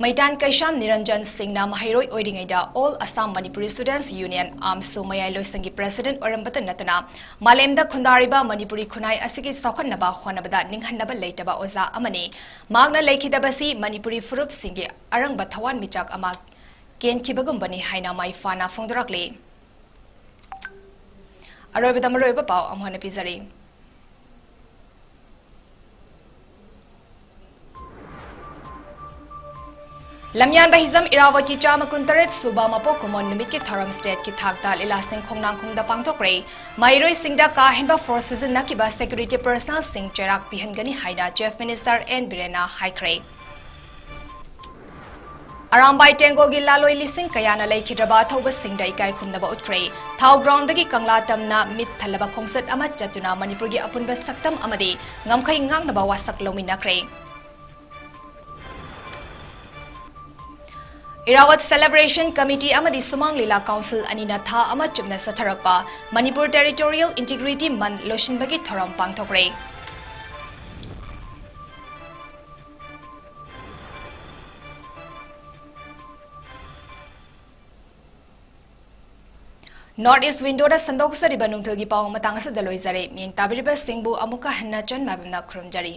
ꯃꯩꯇꯥꯟ ꯀꯩꯁꯥꯝ ꯅꯤꯔꯟꯖꯟ ꯁꯤꯡꯅ ꯃꯍꯩꯔꯣꯏ ꯑꯣꯏꯔꯤꯉꯩꯗ All Assam Manipuri Students Union, AAMSU, ꯃꯌꯥꯏ ꯂꯣꯏꯁꯪꯒꯤ president ꯑꯣꯏꯔꯝꯕꯇ ꯅꯠꯇꯅ ꯃꯥꯂꯦꯝꯗ ꯈꯨꯟꯗꯥꯔꯤꯕ ꯃꯅꯤꯄꯨꯔꯤ ꯈꯨꯟꯅꯥꯏ ꯑꯁꯤꯒꯤ ꯆꯥꯎꯈꯠꯅꯕ ꯍꯣꯠꯅꯕꯗ ꯅꯤꯡꯍꯟꯅꯕ ꯂꯩꯇꯕ ꯑꯣꯖꯥ ꯑꯃꯅꯤ꯫ ꯃꯍꯥꯛꯅ ꯂꯩꯈꯤꯗꯕꯁꯤ ꯃꯅꯤꯄꯨꯔꯤ ꯐꯨꯔꯨꯞꯁꯤꯡꯒꯤ ꯑꯔꯪꯕ ꯊꯋꯥꯟꯃꯤꯆꯥꯛ ꯑꯃ ꯀꯦꯟꯈꯤꯕꯒꯨꯝꯕꯅꯤ ꯍꯥꯏꯅ ꯃꯩꯐꯥꯅ ꯐꯣꯡꯗꯣꯔꯛꯂꯤ꯫ ꯑꯔꯣꯏꯕꯗ ꯃꯔꯨꯑꯣꯏꯕ ꯄꯥꯎ ꯑꯃꯨꯛ ꯍꯟꯅ ꯄꯤꯖꯔꯤ꯫ ꯂꯝꯌꯥꯟꯕ ꯍꯤꯖꯝ ꯏꯔꯥꯕꯣꯠꯀꯤ ꯆꯥꯝꯃ ꯀꯨꯟꯇꯔꯦꯠ ꯁꯨꯕ ꯃꯄꯣꯛ ꯀꯨꯝꯑꯣꯟ ꯅꯨꯃꯤꯠꯀꯤ ꯊꯧꯔꯝ stateꯀꯤ ꯊꯥꯛꯇ ꯂꯤꯂꯥꯁꯤꯡ ꯈꯣꯡꯅꯥꯡꯈꯣꯡꯗ ꯄꯥꯡꯊꯣꯛꯈ꯭ꯔꯦ꯫ ꯃꯍꯩꯔꯣꯏꯁꯤꯡꯗ ꯀꯥ ꯍꯦꯟꯕ force ꯁꯤꯖꯤꯟꯅꯈꯤꯕ security personnelꯁꯤꯡ ꯆꯩꯔꯥꯛ ꯄꯤꯍꯟꯒꯅꯤ ꯍꯥꯏꯅ Chief Minister N ꯕꯤꯔꯦꯟꯅ ꯍꯥꯏꯈ꯭ꯔꯦ꯫ ꯑꯔꯥꯝꯕꯥꯏ ꯇꯦꯡꯒꯣꯜꯒꯤ ꯂꯥꯂꯣꯏ ꯂꯤꯁꯤꯡ ꯀꯌꯥꯅ ꯂꯩꯈꯤꯗ꯭ꯔꯕ ꯑꯊꯧꯕꯁꯤꯡꯗ ꯏꯀꯥꯏ ꯈꯨꯝꯅꯕ ꯎꯠꯈ꯭ꯔꯦ꯫ ꯊꯥꯎ groundꯗꯒꯤ ꯀꯪꯂꯥ ꯇꯝꯅ ꯃꯤꯠ ꯊꯜꯂꯕ ꯈꯣꯡꯆꯠ ꯑꯃ ꯆꯠꯇꯨꯅ ꯃꯅꯤꯄꯨꯔꯒꯤ ꯑꯄꯨꯟꯕ ꯁꯛꯇꯝ ꯑꯃꯗꯤ ꯉꯝꯈꯩ ꯉꯥꯛꯅꯕ ꯋꯥꯁꯛ ꯂꯧꯃꯤꯟꯅꯈ꯭ꯔꯦ꯫ ꯏꯔꯥꯋꯠ Celebration Committee ꯑꯃꯗꯤ ꯁꯨꯃꯥꯡ ꯂꯤꯂꯥ Council ꯑꯅꯤꯅ ꯊꯥ ꯑꯃ ꯆꯨꯞꯅ ꯆꯠꯊꯔꯛꯄ ꯃꯅꯤꯄꯨꯔ Territorial Integrity Month ꯂꯣꯏꯁꯤꯟꯕꯒꯤ ꯊꯧꯔꯝ ꯄꯥꯡꯊꯣꯛꯈ꯭ꯔꯦ꯫ North East Windowꯗ ꯁꯟꯗꯣꯛꯆꯔꯤꯕ ꯅꯨꯡꯊꯤꯜꯒꯤ ꯄꯥꯎ ꯃꯇꯥꯡ ꯑꯁꯤꯗ ꯂꯣꯏꯖꯔꯦ꯫ ꯃꯤꯠꯌꯦꯡ ꯇꯥꯕꯤꯔꯤꯕꯁꯤꯡꯕꯨ ꯑꯃꯨꯛꯀ ꯍꯟꯅ ꯆꯟ ꯃꯥꯏꯕꯝꯅ ꯈꯨꯔꯨꯝꯖꯔꯤ꯫